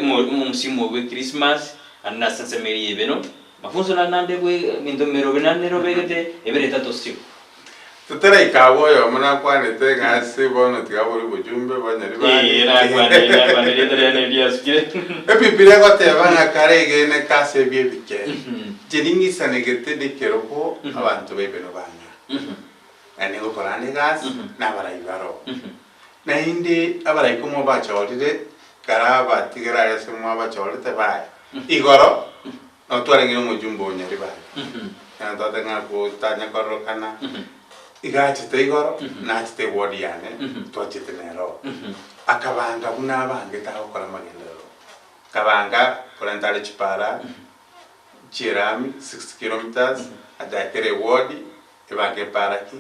omosimu oyo bwe Christmas, naende nase ensemo eria y'eibeno, mafunso nare naende bwe ebinto emeroberi naende nere obegete ebere etato Steve. Totaraika abwo oyomo nakwanete ng'a ase bono tiga bore obochumbe bwanyaribari. Ee, nakwanire, nakwanire, erieta riane riasukire. Ebibilia egoteba ng'a kare egeneke ase ebio ebike, inche ning'isanegete nekerogo abanto b'ebenwa bang'a, naende ngokora ande egasi nabarai baroo. Naende abarai komwabachorire, kare abatigere aria ase mwabachorete baye, igoro Notwarenge nomochumba o Nyaribari, na ntwate ng'a gotanya kororokana, iga achete igoro, nachete eward yane, twachete nere oo. Akabanga buna abangete agokora amagenderero, akabanga korenta are chipara chi'erami 60 kilometres, achakere eward, ebange epara ki,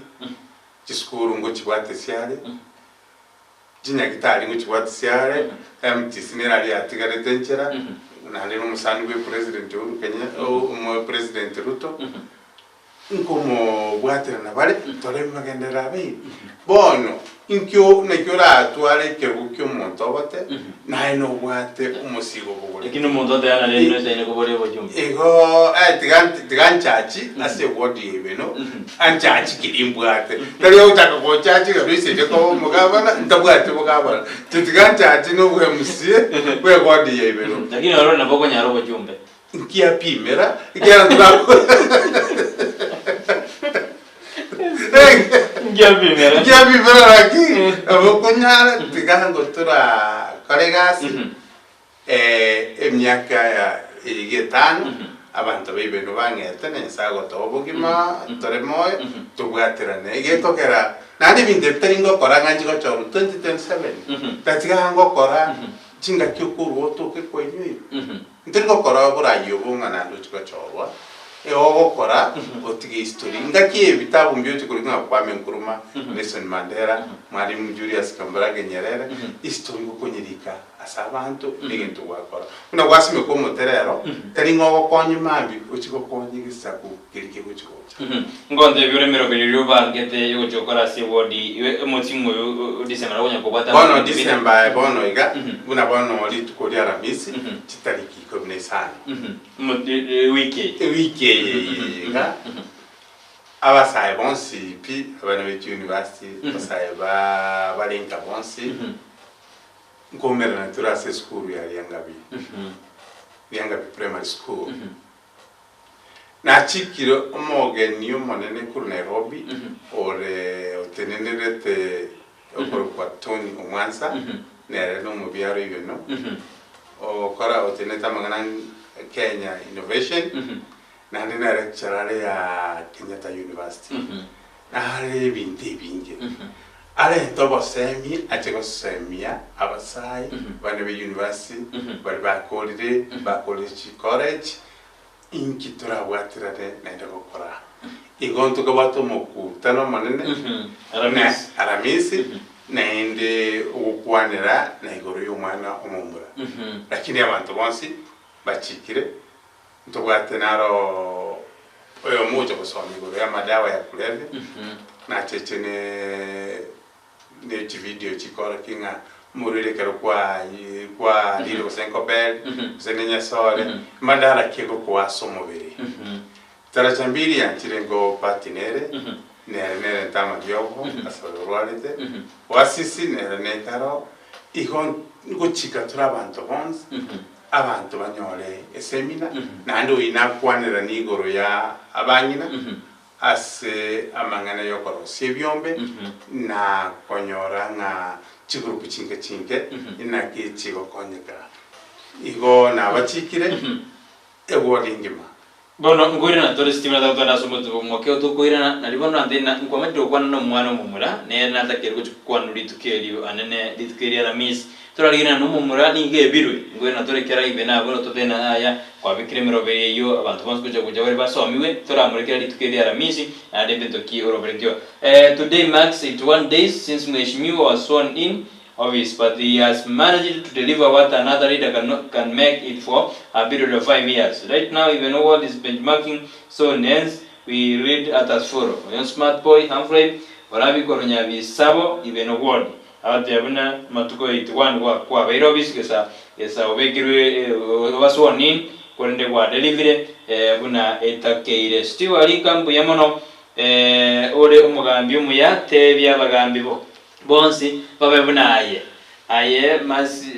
chisukuru ngochibwate siare. Chinyagitari ngochibwati siare, MTC nere aria yatigarete enchera, naende na omosani bwe president Uhuru Kenya omo president Ruto, nkomobwaterana bare tore magenderero abeire. Bono. Inkio naki oratware ekerogo ki'omonto ogote, naye nobwate omosigo obogoreti. Lakini omonto oteba nare noisaine koboria obochumbe. Igo eh, tiga tiga nchachi ase eward ya Ibeno, anchachi keria mbwate. Tari ogochaka gonchachi ng'a noisaine koba omogabana, ntabwati obogabana. Inche tiga nchachi na obwa MCA bwa eward ya Ibeno. Lakini ororo nabo okonyara obochumbe. Nkiapimera, ekiagera ntorakora Nkiapimera. Nkiapimera lakini nabo okonyara tiga ngo torakore egasi emiaka ya eyio etano, abanto ba Ibeno bang'ete na Nyasaye agotoa obogima tore moyo, tobwaterane. Egekogera naende ebinto ebi tari ngokora ng'a nchi gochorwa 2027, tatiga ngokora chingaki okorwa otoke kwainyoirwe. Ntori gokora oboraai obo ng'a naende ochie gochorwa, igo ogokora otige history. Engaki eye ebitabu mbioche korikwa ng'a Kwame Nkrumah, Nelson Mandela, Mwalimu Julius Kambarage Nyerere, history gokonyerika ase abanto negento gwakora. Buna gwasimeka omote rero, tari ng'a ogokonye mambia, ochie gokonya egesaku keria kegochi gocha. Nkontebia ore emeroberi eria obangete yogochia gokora ase ewodi omoting'u oyo o December nabo okonya kobwata Bono December aye bono iga, buna bono rituko ria Aramisi, chitariki ikomi na isano. Ewiki eye. Ewiki eye eye iga, abasae bonsi pi, abana be chiuniversity, abasae ba bare inka bonsi, nkoumerana tore ase esukuru ya Riangabi, Riangabi Primary School. Nachikire omogeni omonene korwa Nairobi ore otenenerete okorokwa Tony Omwansa, nere nomobiaro Ibeno, okora otenenete amang'ana Kenya Innovation, naende nere lecturer are ya Kenyatta University. Nare ebinto ebinge. Arente obosemi ache gosemia abasae bane be university baria bakorire bakorire chicollege inki torabwaterane naende gokora. Igo ntokabwate omokutano omonene na Aramisi naende ogokwanera na igoro y'omwana omomura. Lakini abanto bonsi bachikire Ntobwate naro oyomo ogocha gosoma igoro y'amadawa ya kulevya, nacheche ne ne chividio chikorokia ng'a omorwaire ekero kwarire gose nkoberi, gose ne nyasore, madara ki agokoa ase omobere. Taracha mbiri yanchire nko party nere, nere nerente amariogo ase oyo orwarete, wasisi nere nekaro, igo ngochika tore abanto bonsi. Abanto banyore esemina, naende oyio nakwaneranie igoro ya abang'ina ase amang'ana y'okorosia ebiombe, na konyora ng'a chigurupu chinke chinke inaki chigokonyeka. Igo nabachikire eward engima. Bono nkoirana tore Stephen atagotwara ase omotubo omoke otokoirana, nario bono nante na nkwamanyete gokwana nomwana omomura, nere natakeire gochia gokwanwa rituko erio anene, rituko eria Aramisi. Torarigerana nomomura nigo ebirwe, nkoirana tore kera ibe nabwo totebe ng'a yaya, kwabekire emeroberi eyio abanto bonsi gocha gocha bare basomiwe, toramore kera rituko eria Aramisi, naende mbinto ki oroberetio. Today marks 81 days since Mheshimiwa was sworn in office but he has managed to deliver what another leader can can make it for a period of 5 years. Right now even world is benchmarking so hence we lead at as follow. Oyo smart boy Humphrey orabi korwa Nyabisabo even ward agotebi buna amatuko 81 gwa kwabeire office gesa gesa obekirwe oba sworn in korende gwa delivire buna etakeire. Steve Arika mbuya mono ore omogambi omuya tebia abagambi bo. Bonsi babe buna aye. Aye masi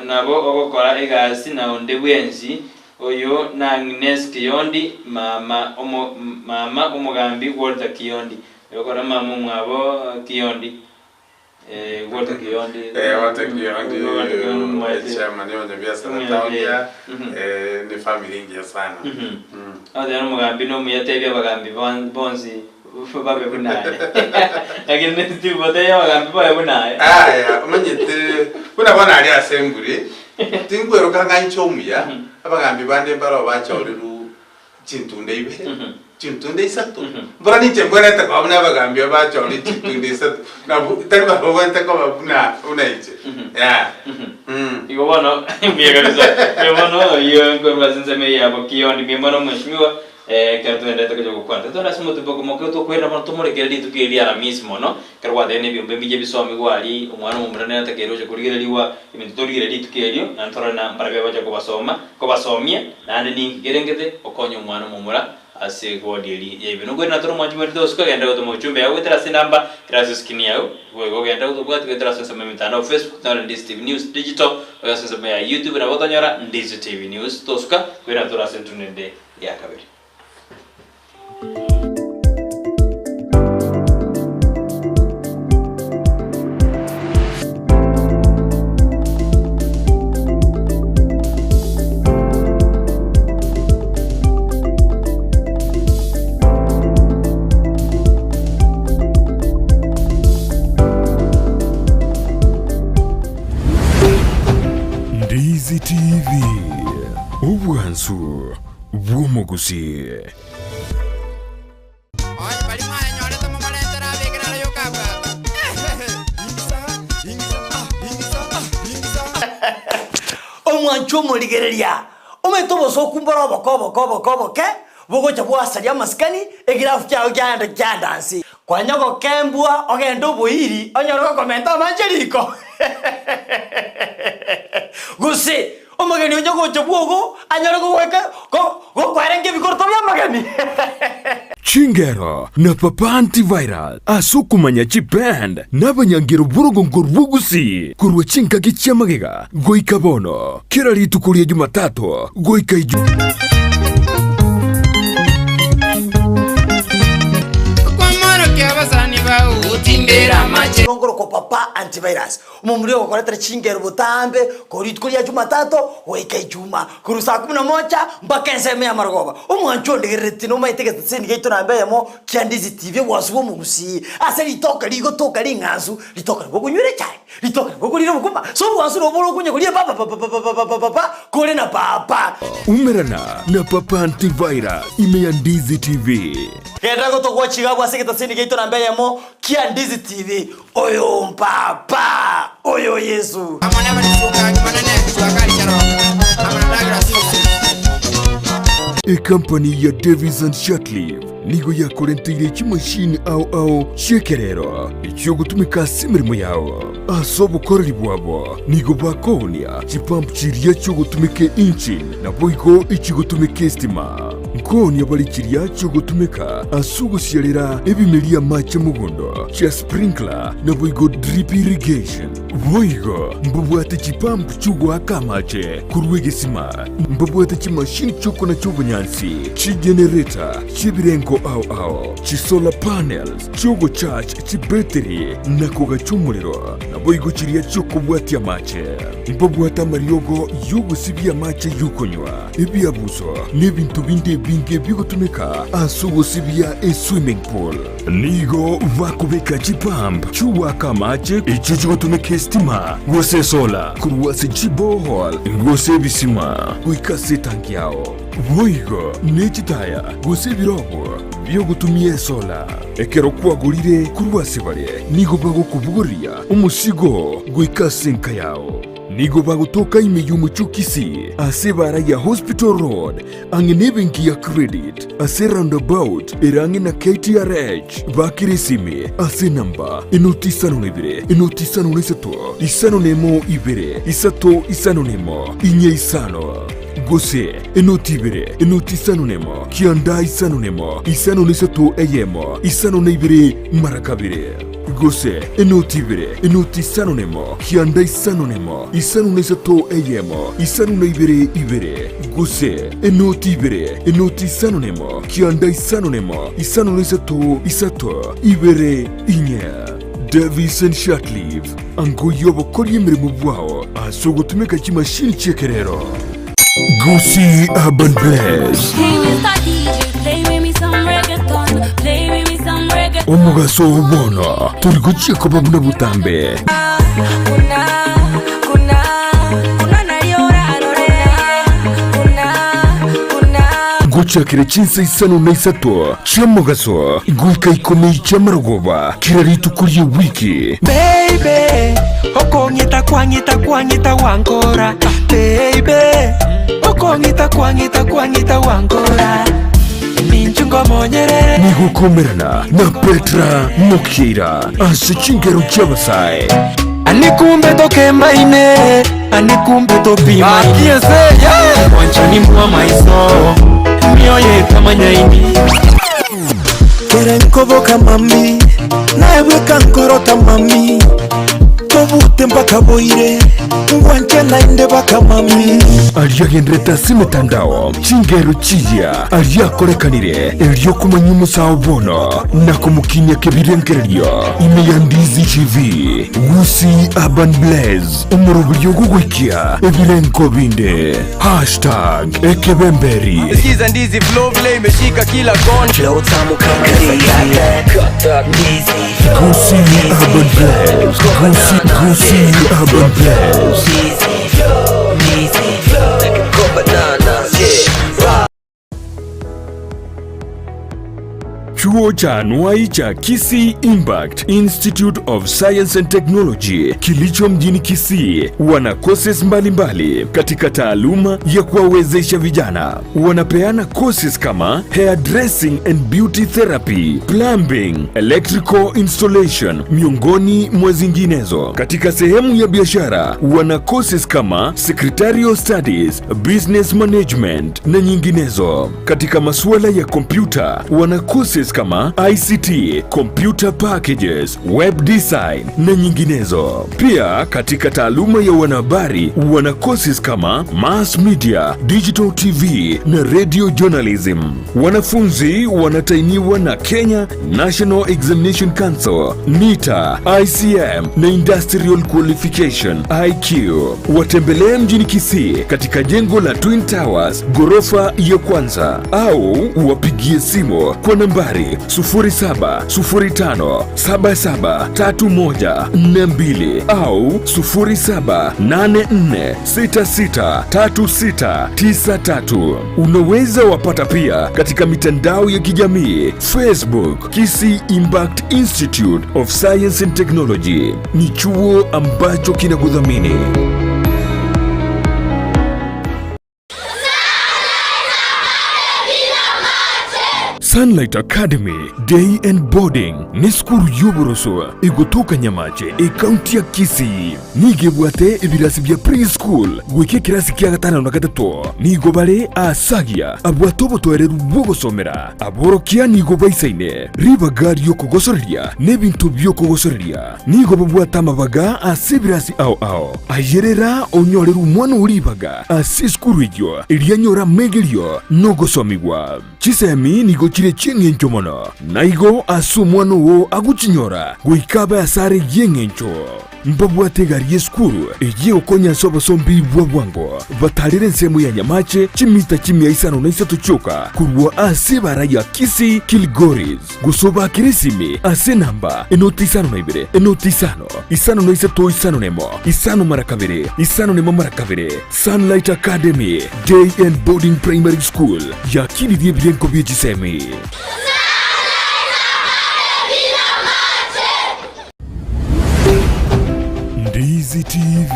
nabo ogokora egasi na onde bwensi, oyo n'Agnes Kiyondi, mama omo mama omogambi Walter Kiyondi. Okora mama omwabo Kiyondi. Eh, Walter Kiyondi. Eh, Walter Kiyondi, Walter Kiyondi omomanyete. chairman ya abanyabiasara Mm, town eh. ya, Mhm. eh, ni family engiya sana. Mhm. Mm. Agotebi nomogambi nomuya tebia abagambi bon- bonsi babe buna aye. Lakini Steve otebie abagambi babe buna aye. Aya, omanyete, buna bono aria ase emburi, tinkweroka ng'a inche omuya, abagambi bande mbaroo bachorirwe chintunda ibere, chintunda isato, mbora ninche mbwenerete koba buna abagambi aba bachorirwe chintunda isato, nabwo tari barabwo babwenerete koba buna buna inche, yeah, mm. Igo bono mbuya kabisa. Mbuya mono oyio nkorwa ase ensemo eye ya Bokiyondi. Mbuya mono mheshimiwa. Ekero togendererete gocha gokwana, totware ase omotuboka omoke tokwerera mono tomorekere rituko eri ria Aramisi mono, ekero gwatebire na ebiombe mbiche bisomigwe aria, omwana omomura nere atakeire gocha korigererigwa ebinto torigererie rituko erio, naende torore na mbarabwo bagocha kobasoma, kobasomia, naende ninki kerengete gokonya omwana omomura ase ward eria ya ibere. Nokwerera tore omwanchi bw'erito gose kogenderera gotoma ochumbe yao goetera ase enamba ere ase eskrini yao, boigo ogenderere gotobwatia goetera ase ensemo y'emetandao Facebook tonyore Ndizi TV News Digital, boigo ase ensemo ya YouTube nabo otonyora Ndizi TV News. Tosuka, kwerera tore ase entundu ende. ya kabere. Ndizi TV. Obwansu bw'omogusi. Onye baria mwayanyorete momorentere abeke naro yokabwata. Omwancho omorigereria, omanyete obosooku mbore oboke oboke oboke oboke, bogocha bwasaria amasikani, egirafu kiao kiaenda kiaenda nse. Kwanya gokembwa ogende oboiri onyore gokomenta amache riko. Gose omogeni onye gocha bwogo anyore gogoika gokwarenge ebikoroto bi'amageni. Chingero na Papa Antivirus ase okomanya chiband na abanyangero b'orogongo rw'Ogusii korwa chingaki chi'amagega goika bono, kera rituko ria Jumatatu goika Ijumaa. Okwamorokia abasani bao gotimbera amache. Igo nkorokwa Papa Antivirus, omomura ogokoretera chingero botambe korwa rituko ria Jumatatu goika Ijumaa, korwa saa kumi na moja mpaka ensemo y'amarogoba. Omwancho ondegereretie nomaete egeteseni giaito namba eyemo kia Ndizi TV obwansu bw'omogusii, ase ritoke rigotoka ring'ansu, ritoke nabo okonywera echae. Ritoke nabo okorire obokima, ase obwansu nabo ore okonya koria papapapapapapapa kore na papa. Umerana na Papa Antivirus ime ya Ndizi TV. Genda gotogwa chigabwa ase egetaseni giaito namba eyemo kia Ndizi TV. Oyo mpapa! Oyo Yesu! Amo n'abarisuka Jumanene, Suakari Charoka, amo na Douglas Yusuf. Ekampani ya Davis and Shirtliff nigo yakorenteire chimashini ao ao chi'ekerero echiogotumeka ase emeremo yao. Ase obokoreri bwabo nigo bakoonia chipump chiria chiogotumeka engine naboigo echigotumeka estima. Nkoonia bare chiria chiogotumeka ase ogosiarera ebimeria amache mogondo chia sprinkler naboigo drip irrigation. Boigo mbabwate chipump chiogoaka amache korwa egesima, mbabwate chimashini chiokonacha obonyansi, chigenerator chi'ebirengo ao ao, chisolar panels chi'ogocharge chibetiri na kogacha omorero, naboigo chiria chi'okobwatia amache. Mbabwate amariogo y'ogosibia amache y'okonywa, ebiabuso, na ebinto binde ebinge bigotumeka ase ogosibia eswimming pool. Nigo bakobeka chipump chi'ogoaka amache echio chigotumeka esitima gose esola korwa ase chiborehole gose ebisima goika ase etanki yao. Boigo ne chitaya gose ebirogo bi'ogotumia esola. Ekero kwagorire korwa ase bare, nigo bagokobogoria omosigo goika ase enka yao. Nigo bagotoka ime y'omochie o Kisii ase ebaara ya Hospital Road ang'e nebenki ya Credit ase roundabout ere ang'e na KTRH. Bakera esimi ase enamba enoti isano na ibere enoti isano na isato isano na emo ibere isato isano na emo inye isano gose enoti ibere enoti isano na emo kianda isano na emo isano na isato eyemo isano na ibere mara kabere gose enoti ibere enoti isano na emo kianda isano na emo isano na isato eyemo isano na ibere ibere gose enoti ibere enoti isano na emo kianda isano na emo isano na isato isato ibere inye. Davison Shirtliff, angoyia obokoria emeremo bwao ase ogotumeka chimashini chi'ekerero. Gusii Urban Bless. Hey, Mr. DJ, play with me some reggaeton. Play with me some reggaeton. Omogaso oo bono tori gochia koba buna botambe. Gochakera chinsa isano na isato chi'omogaso goika ikomi chi'amarogoba kera rituko ri'ewiki. Baby, okong'ita kwang'ita kwang'ita wankora Baby, okong'ita kwang'ita kwang'ita wankora. Nchungomonyerere. Nigokomerana na Petra Mokeira ase chingero chi'abasae. Anikumbe tokembaine anikumbe topimaine Mwanchani mwa maiso mioyo etamanyaini Kere nkoboka mami naebweka nkorota mami tobute mpaka boire ngwanche nainde baka mami Ariagenderete ase emetandao chingero chiya ariakorekanire erio komanya omosao bono na komokinia kebirengererio ime ya Ndizi TV Gusii Urban Blaze omoroberio ogogoikia ebirengo binde hashtag ekebemberi Sikiza ndizi flow vile imeshika kila kona Flow tamu kama ndizi Kata ndizi Gusii Urban Blaze Gusii Gusii Urban Blaze Ndizi flow Ndizi flow Like a banana Yeah Chuo cha anuai cha Kisii Impact Institute of Science and Technology kilicho mjini Kisii wana courses mbalimbali katika taaluma ya kuwawezesha vijana. Wanapeana courses kama hairdressing and beauty therapy, plumbing, electrical installation miongoni mwa zinginezo. Katika sehemu ya biashara wana courses kama secretarial studies, business management na nyinginezo. Katika masuala ya kompyuta wana courses kama ICT, computer packages, web design na nyinginezo. Pia katika taaluma ya wanahabari wana courses kama mass media, digital TV na radio journalism. Wanafunzi wanatainiwa na Kenya National Examination Council, NITA, ICM na Industrial Qualification IQ. Watembelee mjini Kisii katika jengo la Twin Towers ghorofa ya kwanza au wapigie simu kwa nambari 0705773142 au 0784663693. Unaweza wapata pia katika mitandao ya kijamii Facebook, Kisii Impact Institute of Science and Technology. Ni chuo ambacho kinakudhamini. Sunlight Academy Day and Boarding ni sukuru y'oboroso egotoka Nyamache ekaunti ya Kisii. Nigo ebwate ebirasi bia preschool goika ekerasi kia gatano na gatato. Nigo bare asagia abwate obotoereru bw'ogosomera. Aborokia nigo baisaine ribaga ri'okogosoreria na ebinto bi'okogosoreria. Nigo babwate amabaga ase ebirasi ao ao. Ayerera onyorere omwana oo ribaga ase esukuru eyio erio anyore amaigerio na ogosomigwa. Chisemi nigo chire chi'engencho mono, na igo ase omwana oo agochinyora goika abe asare y'engencho. Mbabwate egari y'esukuru eyio egokonya ase obosombi bwa bwango, batarere ensemo ya Nyamache chimita chimia isano na isato chioka korwa ase ebara ya Kisii Kilgoris, gose obakere esimi ase enamba enoti isano na ibere, enoti isano, isano na isato isano na emo, isano mara kabere, isano na emo mara kabere. Sunlight Academy Day and Boarding Primary School yakinirie ebirengo bie chisemi. Ndizi TV,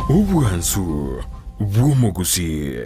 obwansu bw'omogusii.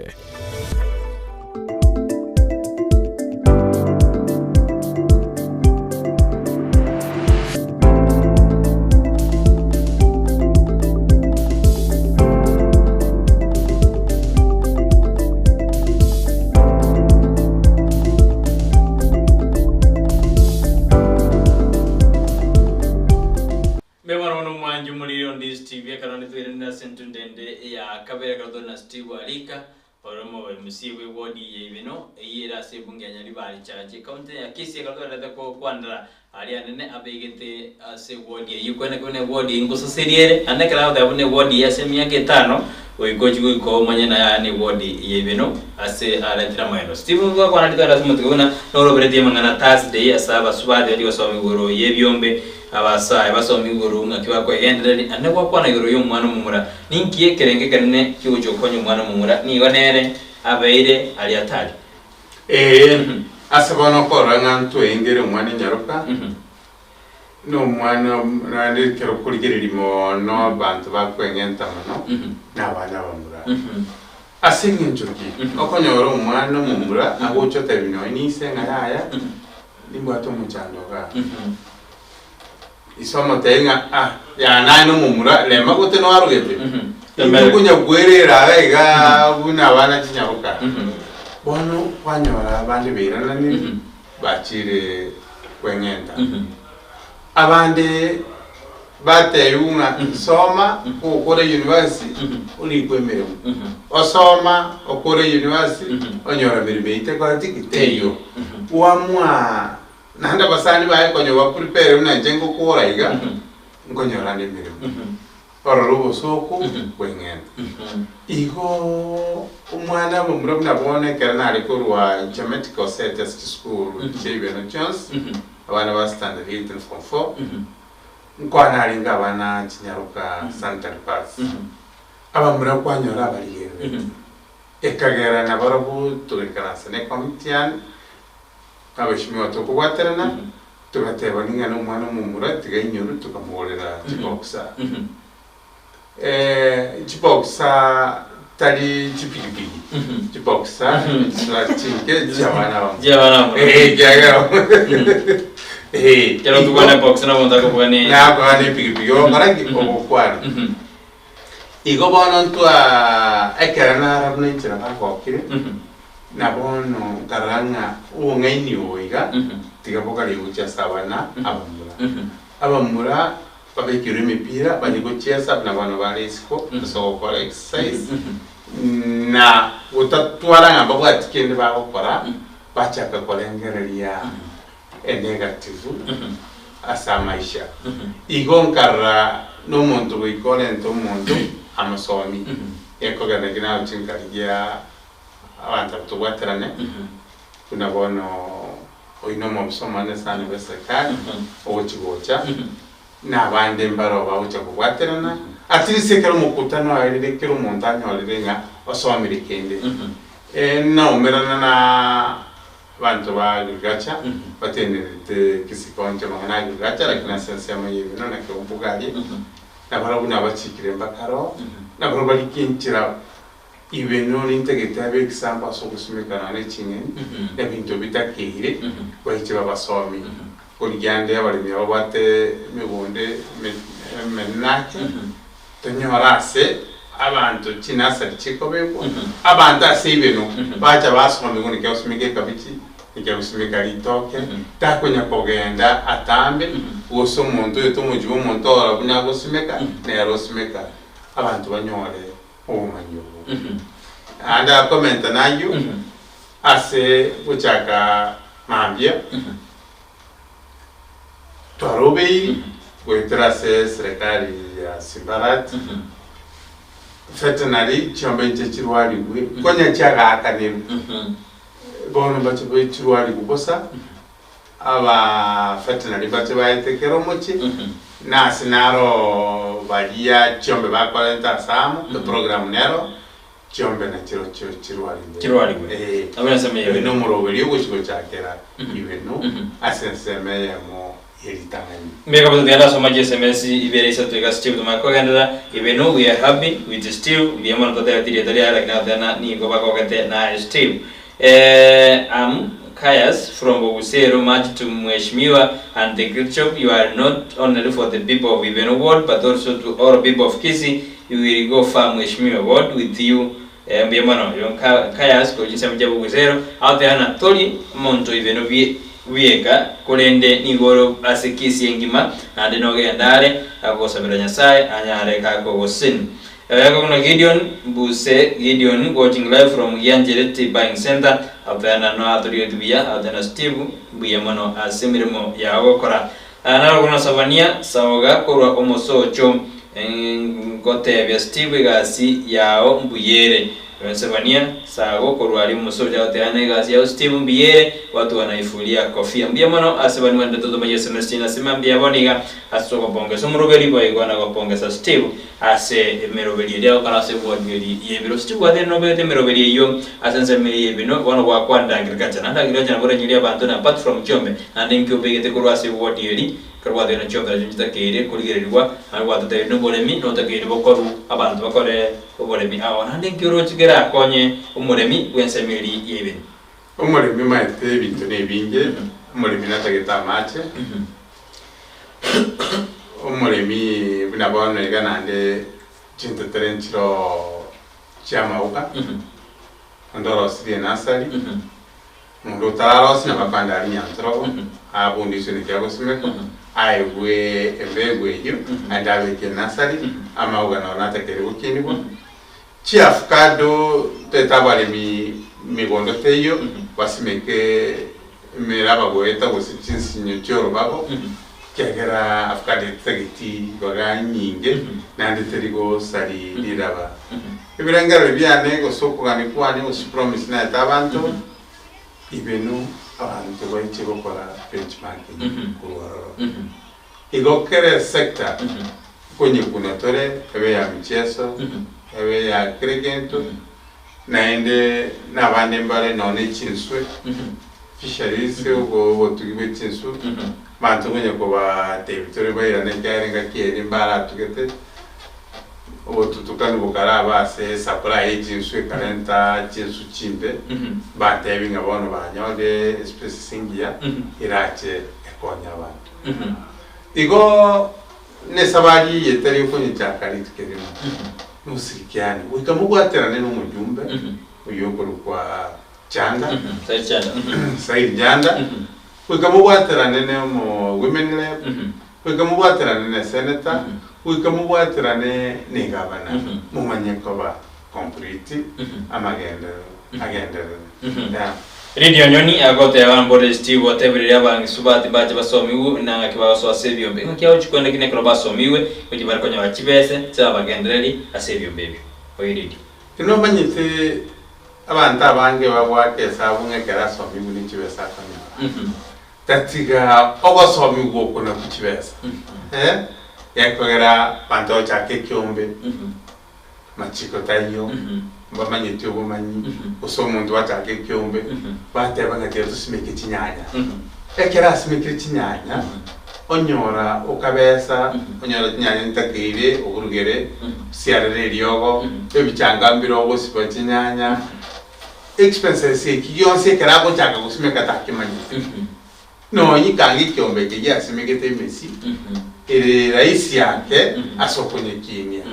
Mbuya mono mono mwanche omoriri o Ndizi TV ekero onde twairende ase entunda ende ya kabere ekero tore na Steve Arika ore omo MC bwe ward ya Ibeno eyio ere ase ebunge ya Nyaribari Chache ekaunti ya Kisii ekero twarete gokwanera aria anene abegete ase eward eyio kwene kwene eward eyio ngosaseria ere naende ekero agoteba buna eward eyio ase emiaka etano goika ochie goika omanye naye aya ne eward ya Ibeno ase aretire amagendo. Steve ngokwana ritware ase omotuko buna noroberetie amang'ana Thursday ase abasubati baria gosoma igoro y'ebiombe Abasae basome igoro ng'aki bakwegendereria, naende gwakwana igoro y'omwana omomura. Ninki ekerengo ekenene ki'ogochia gokonya omwana omomura? Nigo nere abeire aria atari. Ee, ase bono okorora ng'a ntweingere omwana enyaroka, na omwana naende ekero okorigereria mono abanto bakweng'enta mono, na abana abamura. Ase eng'encho ki? Okonyora omwana omomura agocha otebia nonya nise ng'a yaya, nimbwate omochando igaa. Ise omotebie ng'a ah, yaya naye nomomura, rema gote noarogete. Inche konya kwerera iga igaa buna abana chinyaroka. Bono kwanyora abande bairananire, bachire kweng'enta. Abande batebiwa ng'a soma ogokora university orikwe emeremo, osoma okore university onyora meremo eyio tekoreti ki? Teiyo. Oamua naende abasani baye konya obaprepare buna inche ngokora iga, nkonyora nde emeremo. Orore obosooku bw'eng'ento. Igo omwana momura buna bono ekero nare korwa inche medical set ase chisukuru chia Ibeno chionsi, abana ba standard eight na form four, nkwana narenge abana chinyaroka sanitary pads. Abamura kwanyora abarigerereti, ekagera nabarabwo togaikaransa ne committee yane, Abashimiwa tokobwaterana, togateba ning'a nomwana omomura tiga ainyorwe tokamogorera chiboxer. Chiboxer tari chipigipigi, chiboxer chiswali chinke chiabana abamura. Chiabana abamura. Ekiagera Ekero tokwana eboxer nabo omonto akobuga ne Nakoa ne epigipigi ogokora ki? Ogokwana. Igo bono ntwa ekero nara buna enchera bagokire, na bono nkarora ng'a obong'aini obo iga tiga bokare gochia ase abana abamura. Abamura babekerwe emepira banye gochiesa buna bono bare isiko ase ogokora exercise, na gotatwara ng'a mbabwati kende bagokora, bachaka korengereria enegative ase amaisha. Igo nkarora nomonto goika orente omonto amosomi, gekogera naki nagochia nkarigia abanto abwo tobwaterane, buna bono oyio nomobisa omonene sana bw'eserekari ogochia gocha, na abande mbaroo bagochia kobwaterana, at least ekero omokutano oerire kera omonto anyorire ng'a osomire kende. Naumerana na Abanto ba agriculture batenerete Kisii County amang'ana a agriculture lakini ase ensemo ya Ibeno na Keumbu aria, nabarabwo nabachikire mpaka aroro, nabarabwo barikia enchera Ibeno nintagete abe example ase ogosimeka nonya ne ching'eni, na ebinto bitakeire, baiche babasomie. Korigia ande abaremi ababwate emegondo emenene ake, Tonyore ase abanto chinasari chikobekwa, abanto ase ibeno bacha basomigwa naki agosimeka ekabichi, naki agosimeka ritoke, takonya kogenda atambe, gose omonto oyo tomochibe omonto ororo buna agosimeka, nere osimeka, abanto banyore obomanyi obwo. Naende akomenta nayio, ase gochaka mambia, Twarobeiri goetera ase eserekari ya Simbarati, veterinary chiombe inche chirwarigwe, konya chiagaakanirwe, bono mbache be chirwarigwe bosa, aba veterinary mbache baete kera omochie, na ase naro baria chiombe bakorenta ase amo, eprogram nero. Chiombe nachirochio chirwarigwe. Chirwarigwe. Ee. Abwo ensemo eyemo. Oyo nomoroberio ogochia gochakera ibenu ase ensemo eyemo ye ritang'ani. Mbega bosa tiga ndasoma chi sms ibere isato iga ase chibuto manye kogenderera Ibenu we are happy with Steve mbuya mono totebeti rieta riaye lakini agoteba na nigo bagogete naye Steve eh am Kayas from Bogusero much to Mheshimiwa and the great job you are not only for the people of Ibeno ward but also to all people of Kisii You will go far Mheshimiwa God with you eh, mbuya mono oyo nka Kayas korwa chinsemo chia Bogusero agoteba ng'a tori omonto oibeno bie bweka korende nigo ore ase Kisii engima naende nogenda are agogosabera Nyasaye anyare gakogoseseni Oyo buna Gideon Mbuse Gideon watching live from Gianchere Tea Buying Center agoteba ng'a noatorigetwe buya agoteba na Steve mbuya mono ase emeremo yao ogokora Narokwo na Sabania Saoga korwa omosocho, ngotebia Steve egasi yao mbuyere. Oyo Sabania Sago korwa aria omosocho agoteba ng'a egasi yao Steve mbuyere, gwatwana ifuria kofia. Mbuya mono ase baria mwanchete totoma chiSMS chiaino ase mambia bono iga ase ogopongesa omoroberi boigo na gopongesa Steve ase emeroberi eria agokora ase ebwangeri y'ebiro. Steve gwateire nobegete emeroberi eyio ase ensemo eye y'ebinwe bono gwakwanire agriculture naende agriculture nabo oranyerie abanto na apart from chiombe Naende inki obegete korwa ase ewodi eri? Ekero gwatebirie na chiombe nachio nchitakeire korigererigwa, naende gwatotebirie na oboremi notakeire bokorwu abanto bakore oboremi ao. Naende nki oroche kerakonye omoremi bw'ensemo eria ya ibere? Omoremi omaete ebinto nebinge, omoremi natagete amache, omoremi buna bono iga naende chintetere nchiroo chi'amauga, onde orosirie enasari, Omonto otararosia nabo akande aria nyanchorogo, abundiswe naki agosimekwa, aegwe embegu eyio, aende abeke enasari, amauga naro natakeire gokinigwa. Chiafukado toete abaremi megondo teiyo, basimeke emeraba goeta gose chinsinyo chi'orobago, ekiagera afukado etageti ribaga nyinge, naende teri gosari riraba. Ebirengererio biane gose okogania kwane gose chipromise naete abanto, ibenu abanto baiche gokora benchmarking korwa ororo. Igo kera esector nkonyekuna tore, ebe ya micheso, ebe ya kera egento, naende nabande mbare nonya ne chinswe, fisheries, obotugi bwe chinswe, abanto nkonya kobatebia tore bairane ekiagera engaki eria mbaratugete. Obotutukanu bokaraba ase supply ye chinsu ekarenta chinsu chimbe, mbatebi ng'a bono banyorire especies engiya erache ekonye abanto. Igo nesabari eye etari okonyechaka rituko erimo, nosirikiane goika mobwaterane na omojumbe oyio okorokwa Chanda, Said Janda, goika mobwaterane na omo women rep, Goika mobwaterane ne senator, goika mobwaterane ne gavana, momanye koba complete amagenderero agenderere. Yeah. Lydia Onyoni agoteba mbore Steve otebereria abang'isubati mbache basomigwe na ng'aki bagosoa ase ebiombe. Ng'aki agochia kwenda kina ekero basomigwe gochia bare konyora chibese chirabagendereri ase ebiombe ebio. Oye Lydia. Nomanyete abanto abange bagoaka esabu ng'a ekero asomigwe ne chibesa akonyora. Tatiga ogosomigwa oko nakwo chibesa, eh, gekogera abanto gochaka ekiombe, machiko taiyo, mbamanyeti obomanyi, gose omonto gwachaka ekiombe, bateba ng'a tiga tosimeke chinyanya. Ekero asimekire chinyanya, onyora okabesa, onyora chinyanya ntakeire oburugere, osiarere eriogo, ebichanga mbire ogosiba chinyanya. Expenses eki gionsi ekero agochaka gosimeka takemanyete. Nonye ikange ekiombe eke giasimegete emesi ere rahisi ake ase okonyekinia.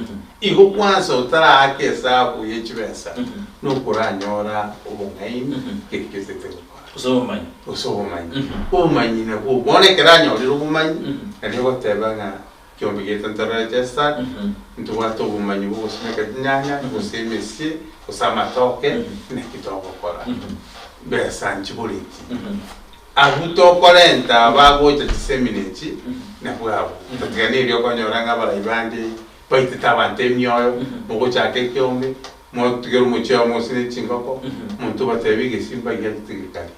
Igo kwansa otaraaka esabu ye chibesa nokoranyora obong'aini geki otete gokora. Gose obomanyi. Gose obomanyi. Obomanyi nabwo bono ekero anyorire obomanyi nario ogoteba ng'a Ekeombe giaito ntorore Chester, ntobwate obomanyi bw'ogosimeka chinyanya, gose emesie, gose amatoke, naki togokora. Besa nchiboreti. Abwo tokorenta bagocha chisemina echi, nabwo abwo. Tatiga neria okonyora ng'a abarai bande baitete abanto emioyo, mogochaka ekeombe, motigere omochie oyomo gose ne chingoko, omonto obatebia egesimba giachete gekari.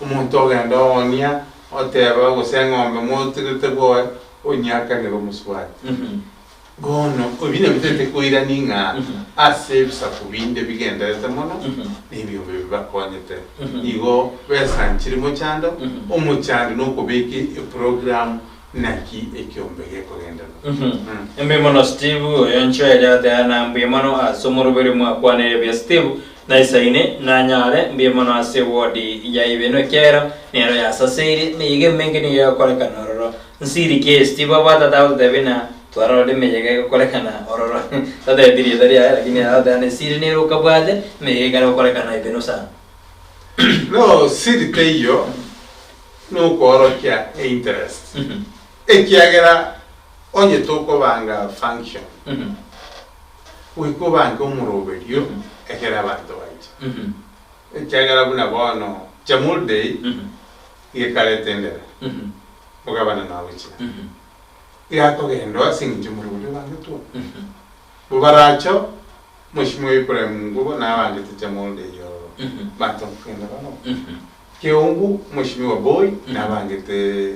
Omonto ogenda oonia, Oteba, Gose eng'ombe motigerete bwoye, onyiakanere omosubati. Bono ebi nabitete koirania ng'a ase ebisaku binde bigenderete mono, na ebiombe bibakonyete. Igo besanchire mochando, omochando nokobeka eprogramu naki ekiombe gekogenderera. Mbuya mono Steve, oyo nchoeria agateba na mbuya mono ase omoroberi mwakwaneire buya Steve, Naisaine nanyare mbuya mono ase ewodi ya Ibeno ekiagera nero yasaseire emeyega emenge nigo egokorekana ororo. Nsiri ki Steve abwate atagototebia ng'a twarorire emeyega egokorekana ororo? Tatebeti rieta riaye lakini agoteba ng'a esiri nere okabwate emeyega ekare gokorekana Ibeno sana. No siri teiyo nokoorokia einterest ekiagera onye tokobanga function Goika obange omoroberio ekero abanto baicha. Ekiagera buna bono Jamhuri Day iga ekareta endera, omogabana nagochia. Iga akogendwa ase eng'encho omoroberio obangetwe oo. Bobaracho, Mheshimiwa Ibrahim Ngubo nabangete Jamhuri Day ororo, abanto nkogenda bare oo. Keumbu, Mheshimiwa Boy nabangete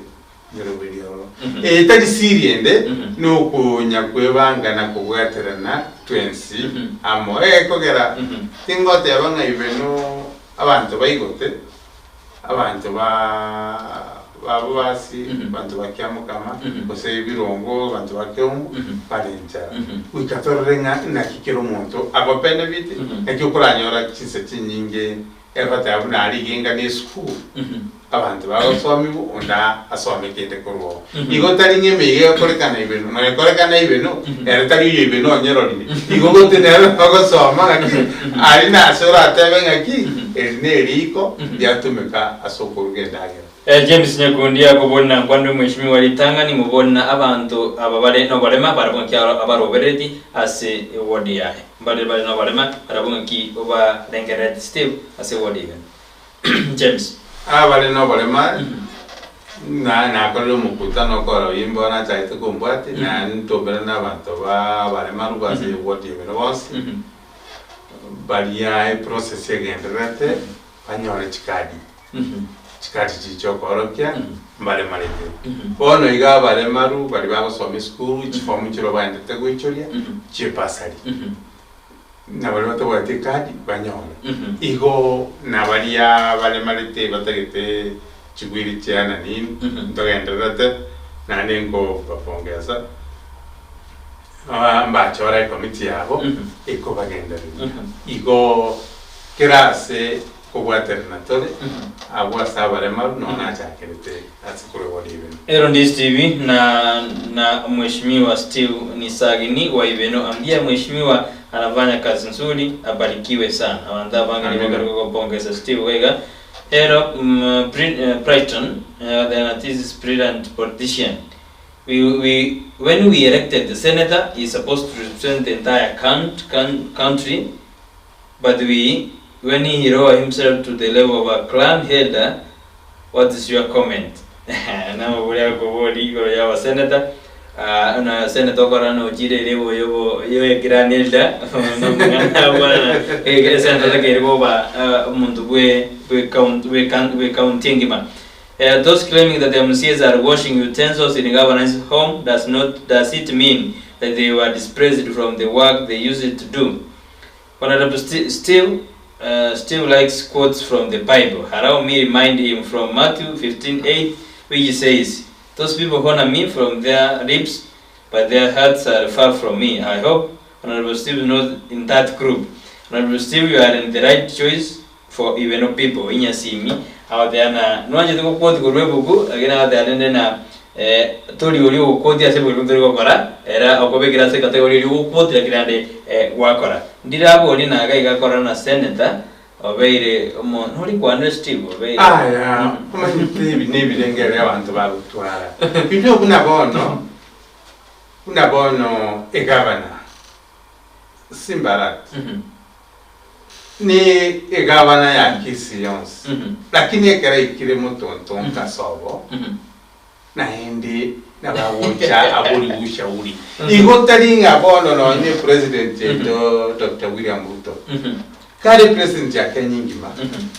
Emeroberio ororo. Eye tari siri ende, nokonya kwebanga na kobwaterana twensi amo. Egekogera tingoteba ng'a ibe no abanto baigote, abanto ba. Babo basi banto ba Kiamokama, gose ebirongo abanto ba Keumbu bare enchara. Goika torore ng'a naki kera omonto ago benefit, naki okoranyora chinsa chinyinge egoteba buna aria igenga ne esukuru, abanto bagosomigwa onde asome kende korwa oo. Igo tari ng'a emeyega egokorekana ibeno, nonya ekorekana ibeno, ere tari oyo ibeno onyerorire. Igo gose nere ogosoma ng'aki, aria nase oratebe ng'aki, eri neriko riatumeka ase okoruga endagera. James Nyakundi akobona nkwanire Omweshimiwa ritang'ani mobona abanto aba bare noborema barabwo ng'aki abaroberereti ase eward yaye. Mbare bare noborema barabwo ng'aki obarengerereti Steve ase eward eye. James. Aba bare noborema na nakorire omokutano okora oyio imbono nachagete kombwatia na ntombera na abanto ba abaremaru ase eward eye bonsi baria eprocess egendererete banyore chikadi. Chikati chiria chi'okoorokia mbaremarete. Bono iga abaremaru baria bagosoma esukuru, chifomu chiria obaendete goichoria chi'ebasari, na baria batabwati ekadi banyore. Igo nabaria baremarete batagete chigwiri chia nani ntogendererete naende nkobapongesa mbachore ekomiti yabo ekobagendereria. Igo kera ase Kobwaterana tore abwo ase abaremaru nonya nachakerete ase korwegwa ribeno. Erondis TV na na Mheshimiwa Steve Nisagini wa Ibeno ambia Mheshimiwa anafanya kazi nzuri abarikiwe sana. Abanto abange nigo Amina. bakare gopongeza Steve gaiga. Ero mm, Bri- eh, Brighton eh, then this is brilliant politician. We, we, when we elected the senator, he is supposed to represent the entire count, country But we, when he lower himself to the level of a clan header, what is your comment? Namabori akoboria igoro ya abasenator, ah, na senator okora nochire ere oyo yo clan elder, nomong'ana abwana, esenator takeire koba ah, omonto bwe bwe county bwe coun- bwe county engima. Eh, those claiming that the MCAs are washing utensils in governor's home does not does it mean that they were displaced from the work they used to do? Honourable Steve Steve likes quotes from the bible allow me remind him from Matthew 15:8 which says those people honour me from their lips but their hearts are far from me I hope Honourable Steve is not in that group Honourable Steve you are in the right choice for Ibeno people inyasimi agoteana na nwanchete goquote korwa ebuku lakini agoteana rende na eh, tori oria ogoquote ase ebuku tori gokora era okobekera ase ecategory eria ogoquote lakini naende eh, gwakora. Ndiraborie naga iga akora na senator obeire omo nori kwanire Steve obeire Aya, omanyete ebi nebirengererio abanto bagotwara. Inwe buna bono, buna bono egavana, Simbarati, ne egavana ya Kisii yonsi, lakini ekero aikire motonto nkasobo, naende nabagocha aborigwe ushauri. Igo tari ng'a bono nonye president yaito Doctor William Ruto, kare president ya Kenya engima,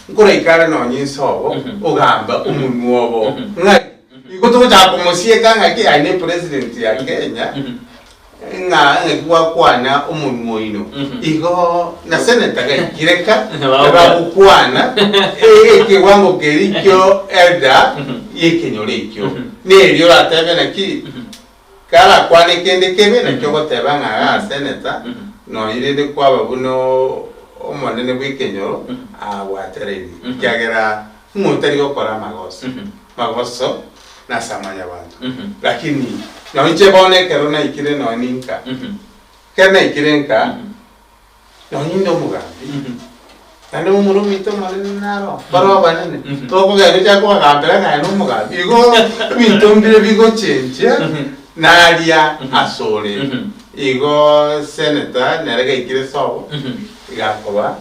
nkoraika are nonye insobo, ogamba omonwa obo, ng'aki? Igo togochaka komosieka ng'aki aye ne president ya Kenya, Ng'a ng'aki gwakwana omonwa oino. Igo na senator gaikire ka bagokwana ekewango keria kio elder yekenyoro ekio. Nerio oratebe naki karakwane kende kebe naki ogoteba ng'a igaa senator nonye rende kwaba buna omonene bwekenyoro agwatereirie ekiagera ng'a otari gokora amagoso. Magoso nase mwanyabanto. Lakini nonye inche bono ekero naikire nonye ninka, ekero naikire nka, nonye inde omogambi, naende momura ominto omonene naro, barabwo abanene, tokogenda ochake kobagambera ng'a aye nomogambi, igo ebinto mbire bigochenchia naria asore. Igo senator nere gaikire sobo, igakoba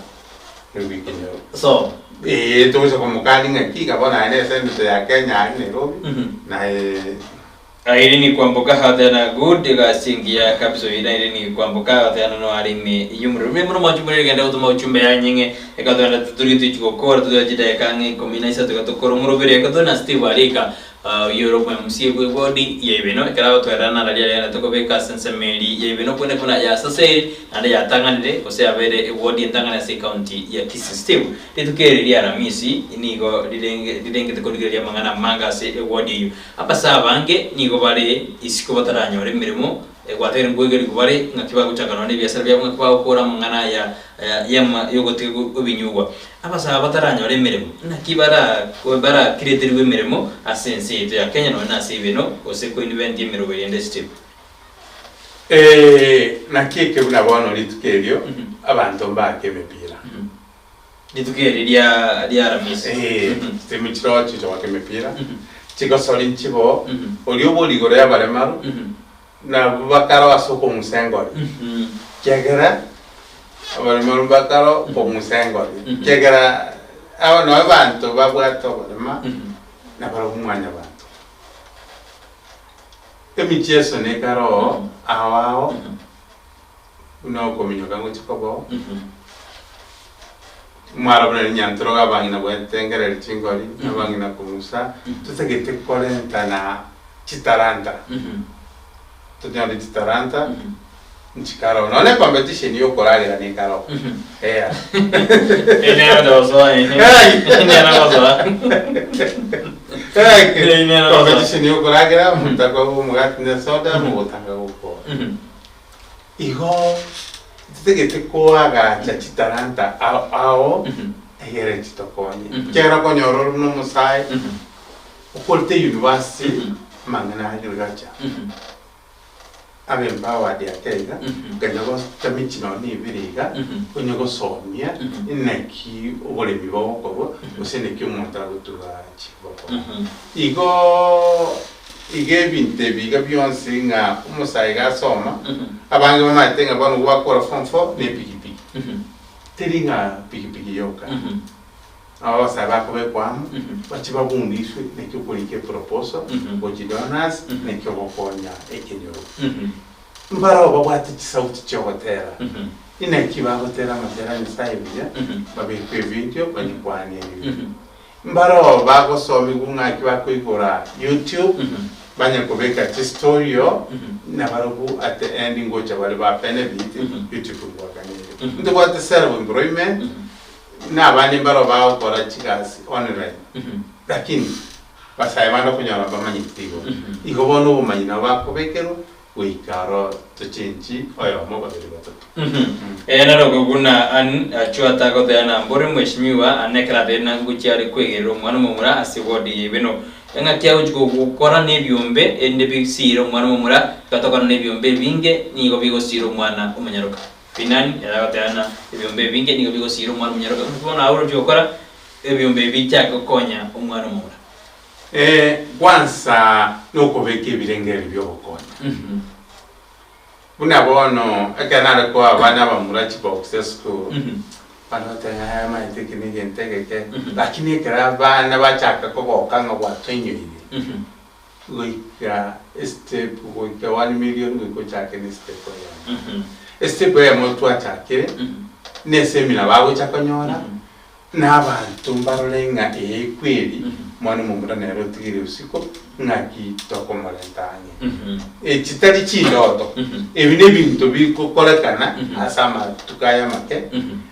Ekenyoro. So. Ee, togocha komokania ng'aki iga bono aye ne senator ya Kenya aria Nairobi, naye. Irene Kwamboka agateba good egasi engiya kabisa oyo Irene Kwamboka agateba no are ime y'omorero mbuya mono mwanche more genda gotoma ujumbe ya nying'e ekatogenda totorie tochi gokora totware chidakika ang'e ikomi na isato iga tokore omoroberi ekatore na Steve Arika. Oyio ore omoMCA bw'ewodi ya Ibeno, ekero agotwerera nararia agenderete kobeka ase ensemo eria ya Ibeno kwene buna yasaseire naende yatang'anire gose yabeire ewodi entang'ani ase ecounty ya Kisii. Steve, rituko eri ria Aramisi nigo rirenge rirengete korigereria amang'ana amange ase ewodi eyio. Abase abange nigo bare isiko bataranyora emeremo, gwateire nkoigerigwa bare ng'aki bagochaka nonya nebiasara biabo ng'aki bagokora amang'ana aya yama yogotiga ebinyugwa. Abasae bataranyora emeremo, naki barakireterigwe emeremo ase ense yaito ya Kenya nonya nase Ibeno gose koinvent emeroberio ende Steve? Ee, naki eke buna bono rituko erio abanto mbaake emepira. Rituko eri ria ria Aramisi. Ee, chitimu chiroo chigocha goaka emepira, chigosori nchiboo, oria obori igoro y'abaremaru, Nabwo bakarwa ase okong'usa engori, ekiagera abaremaru mbakarwa okong'usa engori, ekiagera aba noo abanto babwate oborema, nabarabwo mwanyabanto. Emichieso nekare oo ao ao, buna okominyoka ngochia koba oo, mwaro buna rinyantorogo abang'ina gwetengereria chingori, abang'ina kong'usa, totagete korentana chitalanta, tonyore chitalanta nchikare oo, nonya ecompetition ya okoragera nekare oo, eeh. Competition ya okoragera, omonto akoegwa omogati na esoda, mogotanga gokora. Igo titagete koagacha chitalanta ao ao egere chitokonye, ekiagera okonyora ore buna omosae okorete university amang'ana agriculture abe empowered ake iga okanya gocha mechi nonya na ibere iga onye gosomia naki oboremi bogokorwa gose naki omonto agotuga chingoko. Igoo iga ebinto ebi iga bionsi ng'a omosae iga asoma, abange bamaete ng'a bono gwakora form four na epikipiki. Teri ng'a pikipiki yoka. Aba abasae bakobekwa amo, bachie babundiswe naki okorika eproposal, gochia donors, naki ogokonya ekenyoro. Mbarabwo babwate chisauti chi'ogotera, inaki bagotera amatera a Nyasae buya, babekwe evidio banyekwanie ebibe. Mbaroo bagosomigwa ng'aki bakoigora YouTube banye kobeka chistory oo nabarobwo at the end ngocha bare ba benefit YouTube ngwakanire. Ntobwate self employment na abande mbaroo bagokora chigasi online lakini basae bande okonyora mbamanyeti igo. Igo bono obomanyi nabo bakobekerwa Goika aro tochenchi oyomo, babere, batato. Eye naro buna Ann Achwata agoteba na mbore mweshimiwa Ann ekero abeire na ngochia are kwegerera omwana omomura ase ward ya Ibeno. Engaki agochia gokora nebiombe erinde bisiire omwana omomura egatokana nebiombe ebinge nigo bigosiira omwana omonyaroka. Finani ere agoteba na ebiombe ebinge nigo bigosiira omwana omonyaroka. Ngaki bono aye orochia gokora ebiombe ebi bichake gokonya omwana omomura. Ee, kwansa nokobeka ebirengererio bi'ogokonya. Buna bono ekero nare koa abana abamura chibox esukuru, abana bateba ng'a yaya omanyete eke negento egeke, lakini ekero abana bachaka kogoka ng'a gwatoinyoire, goika estep goika one million goika ochake na estep eyemo. Estep eyemo twachakire, na esemina bagocha konyora. Na abanto mbarore ng'a ee kweri, Omwana omomura nere otigire isiko, ng'aki tokomorenta ang'e. Echi tari chindoto, ebi nebinto bigokorekana ase amatuko aya amake,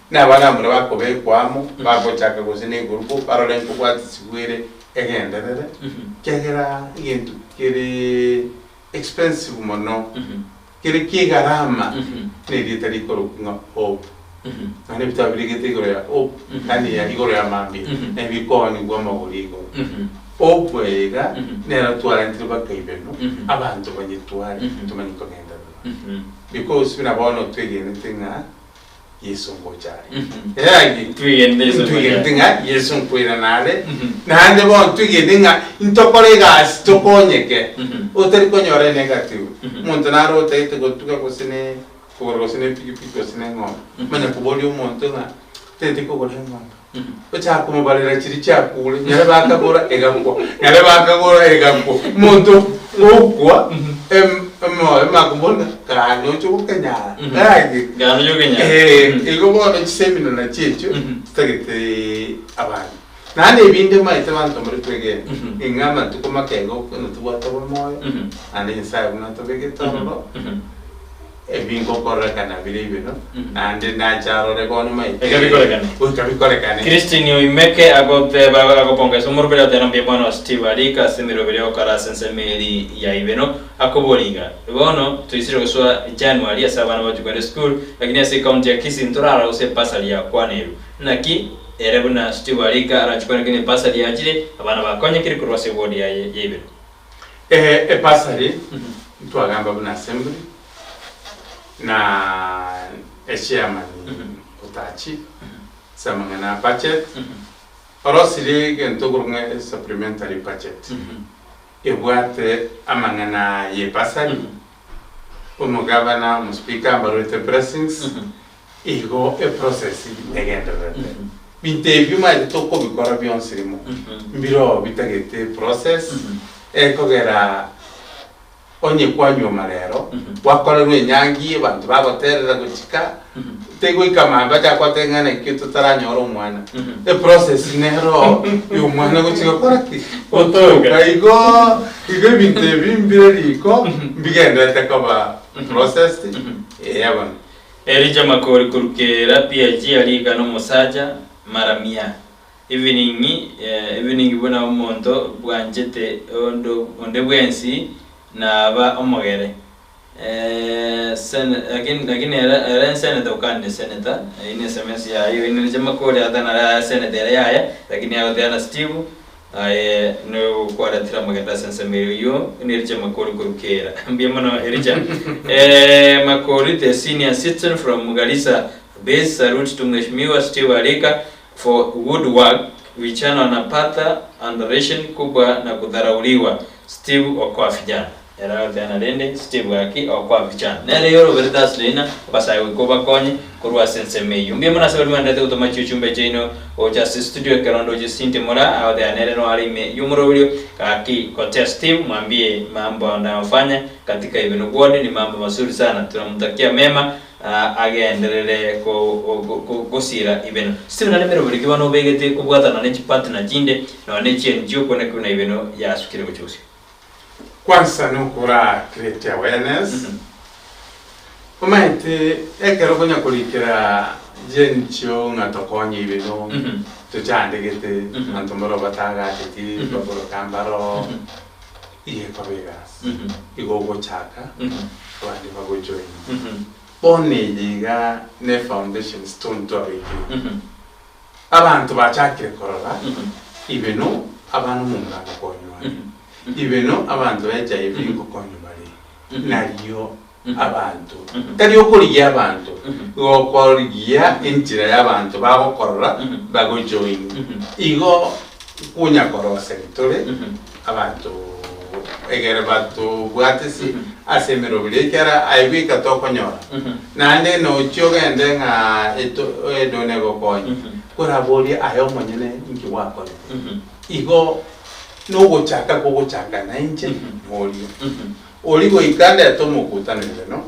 na abana abamura bakobekwa amo, bagochaka gose negurupu, barore nkobwatisibwa ere egenderere, ekiagera egento kere expensive mono. Kere ki'egarama nerieta rikorokwa ng'a hope. Naende ebitabu birigete igoro ya hope, yaani ya igoro ya mambia, na ebikoonigwa amagori igoro. Hope eye iga nero twarentire mpaka ibeno, abanto banyetware tomanye kogenderera. Because buna bono twegenete ng'a Yeso ngocha are. Eagi, Twegenete Yeso ngocha are. Twegenete ng'a Yeso nkoirana are, naende bono twegenete ng'a intokore egasi tokonyeke, otari konyora enegative. Omonto nare otagete gotuga gose ne kogora gose ne epikipiki gose ne eng'ombe, omanye koboria omonto ng'a tagete kogora eng'ombe, ochaka komobarera chiria chiakure, nyare bakagora egakwa, nyare bakagora egakwa, omonto okwa em- emoyo makoboria ng'a kare noche gokenyara gaki. Kare noche gokenyara. Eeh, igo bono chisemina nachio echio chitagete abanto. Naende ebinde maete abanto mbare kwegena, ng'a amatuko make iga okogenda tobwate obomoyo, naende Nyasaye buna atobegete ororo, ebi ngokorekana bire ibeno, naende nache arore bono maete Goika bikorekane. goika bikorekane. Christine Oimeke agoteba agopongesa omoroberi agoteba mbuya bwana Steve Arika ase emeroberi agokora ase ensemo eri ya ibeno akoboria iga bono toisire gosoa January ase abana bagochia kogenda esukuru lakini ase ecounty ya Kisii ntorarora gose ebasari yakwanerwe naki ere buna Steve Arika arachie kwane kende ebasari yachire abana bakonyekire korwa ase eward yaye ya ibeno. Ebasari ntwagamba buna assembly na echairman otachi ase amang'ana a budget, orosirie egento okorokwa ng'a supplementary budget ebwate amang'ana ye ebasari, omogavana, omospeaker mbarwete blessings, igo eprocess negendererete. Binto ebio omanyete tokobikora bionsi rimo, mbiroo bitagete process, ekogera Onye kwanyuoma rero, gwakorerwa enyangi, abanto bagoterera gochika, tegoika mambia achake goteba ng'a naki totaranyora omwana. Eprocess nero ya omwana gochia gokora ki? Gotoka. Igo igo ebinto ebi mbire riko, mbigendererete koba processed, eeh bono. Elijah Makori korwa Kera PIG ariga nomosacha mara mia. Evening evening buna omonto bwanchete onde bwensi naba omogere lakini lakini ere ere senator okande senator eyio ne sms yaye oinereche makori agateba nare aye senator ere yaya lakini agoteba na Steve aye nokwaretire amagendo ase ensemo eye oyio neriche makori korwa kera mbuya mono Ericha Makori the senior citizen from Garissa base salute to Mheshimiwa Steve Arika For good work, vijana wanapata underation kubwa na kudharauliwa, Steve okoa vijana. Ere agoteana rende, Steve gaki okoa vijana. Nere yoroberete ase riina, abasae goika obakonye korwa ase ensemo eyio. Mbuya mono ase baria mwenderete gotoma chiuchumbe chiaino gocha ase studio ekero ndoche Cynthia Moraa agoteana nere noare ime y'omoroberio gaki gotea Steve mwambie mambo anayofanya katika Ibeno ward ni mambo mazuri sana tunamtakia mema agenderere gosiira ibeno. Stephen nare emeroberi ki bono obegete kobwatana ne chipartner chinde nonya ne chiNGO kone buna ibeno yasukire gochia bosio? Kwanza nokora create awareness, omanyete ekero okonya korikera GNGO ng'a tokonye ibeno tochandegete abanto mbaro batagacheti baboroka mbaro. Iga ekoba egasi, igo ogochaka abande bagojoina. Bono eye iga ne foundation stone twabekire. Abanto bachakire korora ibeno abana omomura ngokonywa are, ibeno abanto ba HIV ngokonywa bare, nario abanto tari okorigia abanto, igo okorigia enchera ya abanto bagokorora bagojoin. Igo nkonya koroseria tore abanto egere batobwatisi ase emeroberi ekiagera aye bweka tokonyora. Naende nochie ogende ng'a eto edoni egokonye, koraborie aye omonyene inki gwakorete. Igo nogochaka kogochaka nainche noria. Oria goika ndete omokutano ibeno,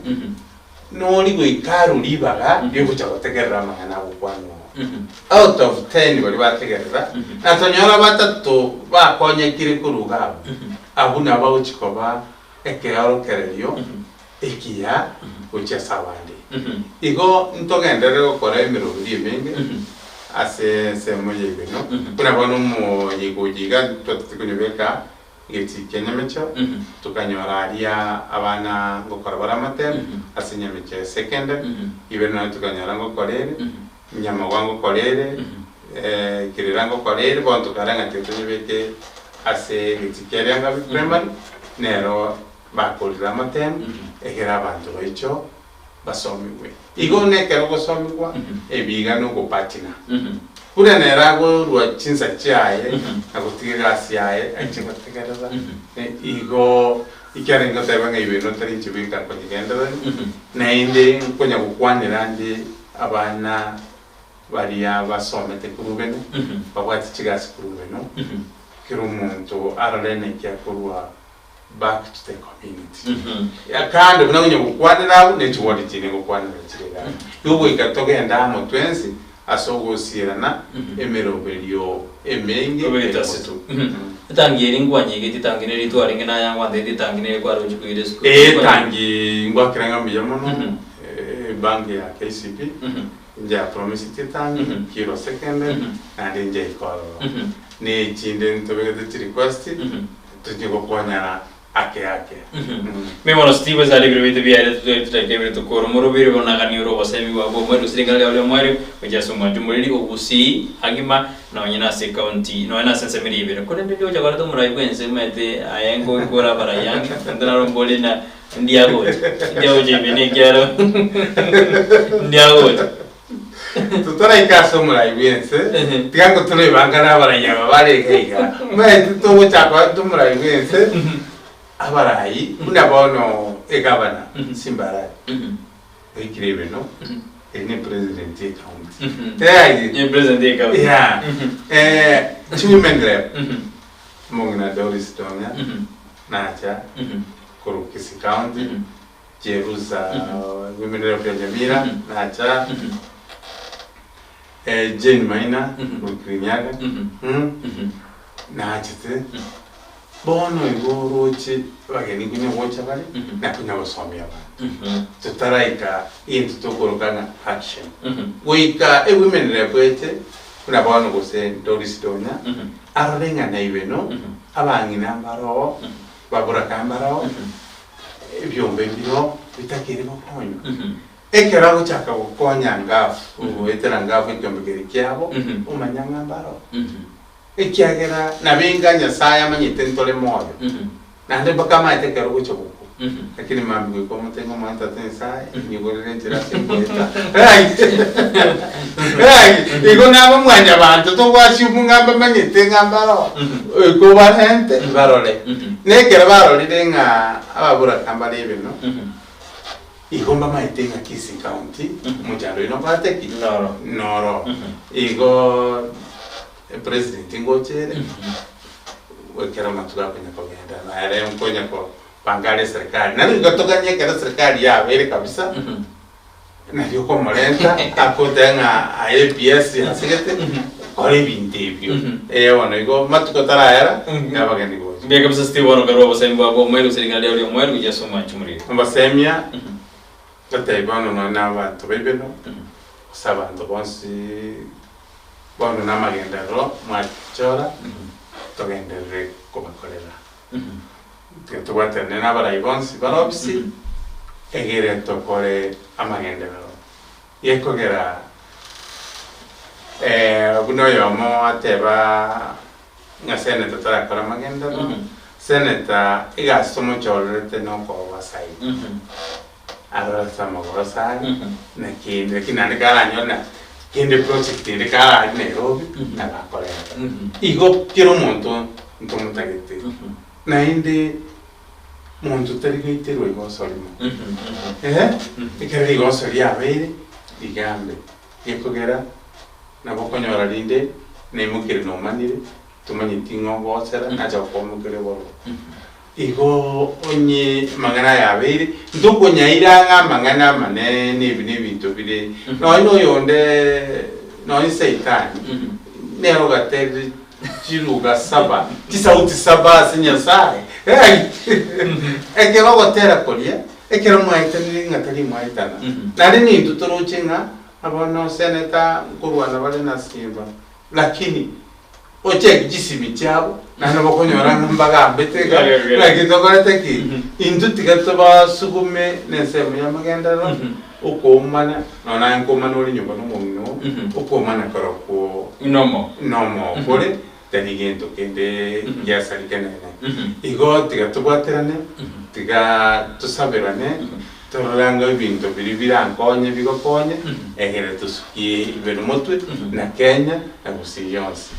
noria goika arwe ribaga riogocha gotegerera amang'ana agokwanwa oo. Out of ten baria bategerera, na tonyora batato bakonyekire korwa iga abwo, abwo nabo bagochia koba ekeorokererio ekiya gochia ase abande. Igo ntogenderere gokora emeroberi emenge ase ensemo ya ibeno, buna bono omoyega oyo iga twatete konyobeka Egetii kia Nyamecha, tokanyora aria abana ngokora bare amatemu ase Nyamecha Secondary, ibe nonya tokanyora ngokora ere, Nyamagwa ngokora ere, Kirira ngokora ere, bono tokarora ng'a tiga tonyebeke ase egetii kia Riangabi Primary, nero bakorire amatemu, egere abanto baicho basomigwe. Igo nekero ogosomigwa, ebiga nogopatina. Buna nere agorua chinsa chiaye na gotiga egasi yaye aiche gotegerera, igo ekiarenge goteba ng'a ibe notari inche bweka nkonyegendererania, naende nkonya gokwanera nde abana baria basomete korwa beno, babwate chigasi korwa beno, kera omonto arore naki akorua back to the community. Kando buna onye gokwanera abwo ne chiward chinde ngokwanera chire iga. Igo goika togende amo twensi. ase ogosierana emeroberio emenge Kobeta ase emotu. Etangi eri nkwanyegeti etangi neri twarenge naye angwanteti etangi neri kwarochi koira esukuru. Etangi ngwakera ng'a mbuya mono, ebank ya KCB njapromiseti etangi Kilwa Secondary naende njaika ororo. Na echinde ntobegete chirequest tochie gokonyana ake ake. Mbuya mono Steve ase aria ebiro biaito biaerete totware chidakika ibere tokore omoroberi bono naganie ore obosemi bwabo bw'omoerio gose ring'ana riabo ri'omoerio gochia ase omwancho omoreri ogusii agima nonye nase ecounty nonye nase ensemo eria ibere korende ndi gocha koreta omorai bwense omanyete aye nkoikora abarai ange onde naro mbore na ndiagocha ndiagocha ime nekiaro ndiagocha. Totaraika ase omorai bw'ense, tiga ngotore ebanga nabarai aba bare iga iga. Omanyete togochaka koreta omorai bw'ense, abarai buna bono egavana Simba Arati, oikire ebeno, eri ne president ye county. Tayari? Ye president ye county. Yeah. Chiwomen rep, omong'ina Doris Donya, nacha korwa Kisii County. Jerusa, women rep ya Nyamira, nacha Jane Maina korwa Kirinyaga, nachete bono igo oroche abageni konya gocha bare na konya gosomia abanto totaraika egento tokoroka ng'a action. Goika ewomen rep eche buna bono gose Doris Donya arore ng'a naibe no abang'ina mbaroo baboraka mbaroo Ebiombe mbiro bitakeire gokonywa. Ekero agochaka gokonya ngafu, goetera ngafu ekiombe keria kiabo, omanya ng'a mbaro. Ekiagera nabo enga Nyasaye amanyete ntore moyo, naende mpaka amaete ekero ogocha gokwa. Lakini mambia goika omote ng'a Omwana Tata Nyasaye, nyigorere enchera ase ngoeta. Right? Right? Igo naba mwanyabanto togwasiumu ng'a mbamanyete ng'a mbaro, goika obarente barore. Na ekero barorire ng'a ababoraka mbare ebino, igo mbamaete ng'a Kisii County omochando oino nobwate ki? Noro. Noro. Igo epresident ngocha ere, ekero amatuko akonya kogenda nere nkonya kobanga are eserikali. Naende igo toganye ekero eserikali yabeire kabisa, Nario okomorenta akoteba ng'a aye ebiasi asegete kora ebinto ebio. Eh bono igo matuko tarayera abageni gocha. Mbuya kabisa Steve bono karue obosemi bwabo omoerio gose ring'ana riao ri'omoerio gochia ase omwanchi omoriri. Obasemia gotebia bono nonya na abanto baibeno gose abanto bonsi bono namagenderero mwachora togenderere kobakorera. Tiga tobwaterane nabarai bonsi bare ofisi, egere tokore amagenderero. Gekogera buna oyomo ateba ng'a senator tarakora amagenderero, senator egasi tomochorerete nokoba saidi. Arore ase amagoro ase are, naki naki naende karanyore na kende project ende karari Nairobi, nabo akoreta. Igo kera omonto ntomotagete. Naende monto tari goiterwa igoso rimo. Eh, ekero rigoso riabeire, rigambe. Gekogera nabo okonyora rinde naimokire nomanire, tomanyeti ng'a ogosera, nacha gokomokeria obororo. Igo onye amang'ana aya abeire, ntokonyaira ang'e amang'ana amanene ebi nebinto bire, nonya noyonde, nonya Saitani, nere ogaterire chiruga saba, chisauti saba ase Nyasaye. Ekero ogotera koria, ekero mwaetanire ng'a tari mwaetana, naende nintwe toroche ng'a abana seneta nkorwana bare na Simba, lakini Ocheki chisimi chiabo, naende bokonyora ng'a mbagambete iga, naki tokorete ki? Intwe tiga tobasugume nensemo y'amagenderero, okoomana, nonya naye nkoomana ore nyomba nomong'ina oo, okoomana korokwo Nomo. nomo kore, tari gento kende giasarike nene. Igo tiga tobwaterane, tiga tosaberane, Torore ang'e ebinto biria birankonye bigokonye, egere tosukie ibere motwe, na Kenya, na Gusii yonsi.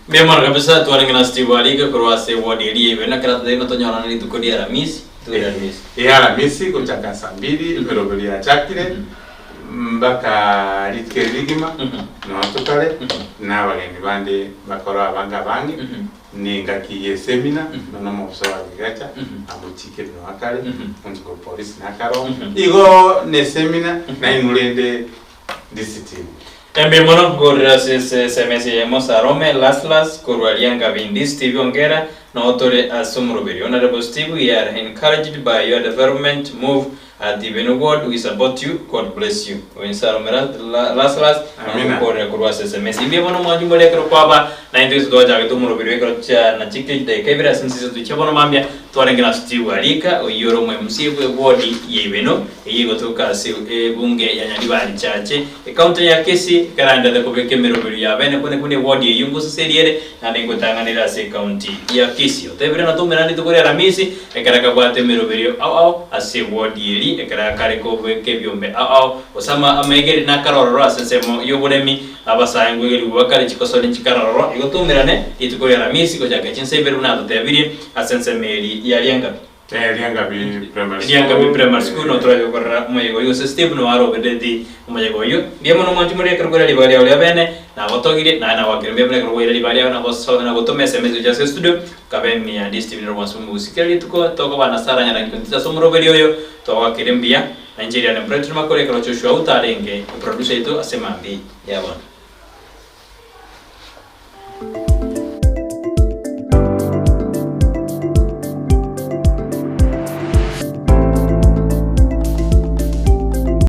Mbuya mono kabisa twarenge na Steve Arike korwa ase ward eria ya ibere na kera totagete tonyorane rituko ria Aramisi rituko ria Aramisi. Ee Aramisi gochaka saa mbiri emeroberi yachakire mpaka rituko eri rigima noo tokare na abageni bande bakore abange abange. Nengaki y'esemina, nonya omobisa oye agegacha, amochikire nonya akare, omonto korwa polisi nakare oo. Igo nesemina, nainwe rende disitini. Embe mono nkorera ase SMS eyemo Sarome Laslas korwa Riangabindi Steve Ongera noo tore ase omoroberi Honourable Steve we are encouraged by your development move at Ibeno ward we support you God bless you Oyo Sarome Laslas Amina. nkokorera korwa ase SMS Mbuya mono mwanchi more ekero kwaba naintwe ase twachagete omoroberi ekero chia nachike chidaeka ibere ase nse isato chia bono mambia Twarenge na Steve Arika, oyio ore omo-MC bw'ewodi ya Ibeno, eyio egotoka ase ebunge ya Nyaribari Chache, ecounty ya Kisii, ekeranderete kobeka emeroberio ya bene kune buna ewodi eyio ngoseseria ere naende ngotang'anere ase ecounty ya Kisii. Otebire na toumerane rituko ria Aramisi ekero akabwate emeroberio ao ao ase ewodi eri ekero akare kobeka ebiombe ao ao gose ama amaegeri nakare ororo ase ensemo y'oboremi Abasae nkoigerigwe bakare chikosori nchikarororo igo toumerane rituko ria Aramisi gochaka chinsa ibere buna atotebirie Ase ensemo eri ya Riangabi. Eh, Riangabi Primary School. Riangabi Primary School no torache gokorera omoyega oyio gose Steve no arobereti omoyega oyio. Mbuya mono mwanchi more ekero kwaira ribaga riao ria bene, nagotogirie, naye nagwakire mbuya mono ekero kwaira ribaga riao na goso na gotoma SMS gochia ase estudio, kabe emiya ndi Steve nere obwansu bw'omogusii. Kera rituko tokoba na Sarah Nyarangi ase omoroberi oyo, twagwakire mbuya. Na inche Iriane Brighton Makori ekero Joshua Outa arenge eproducer yaito ase mambia ya bono.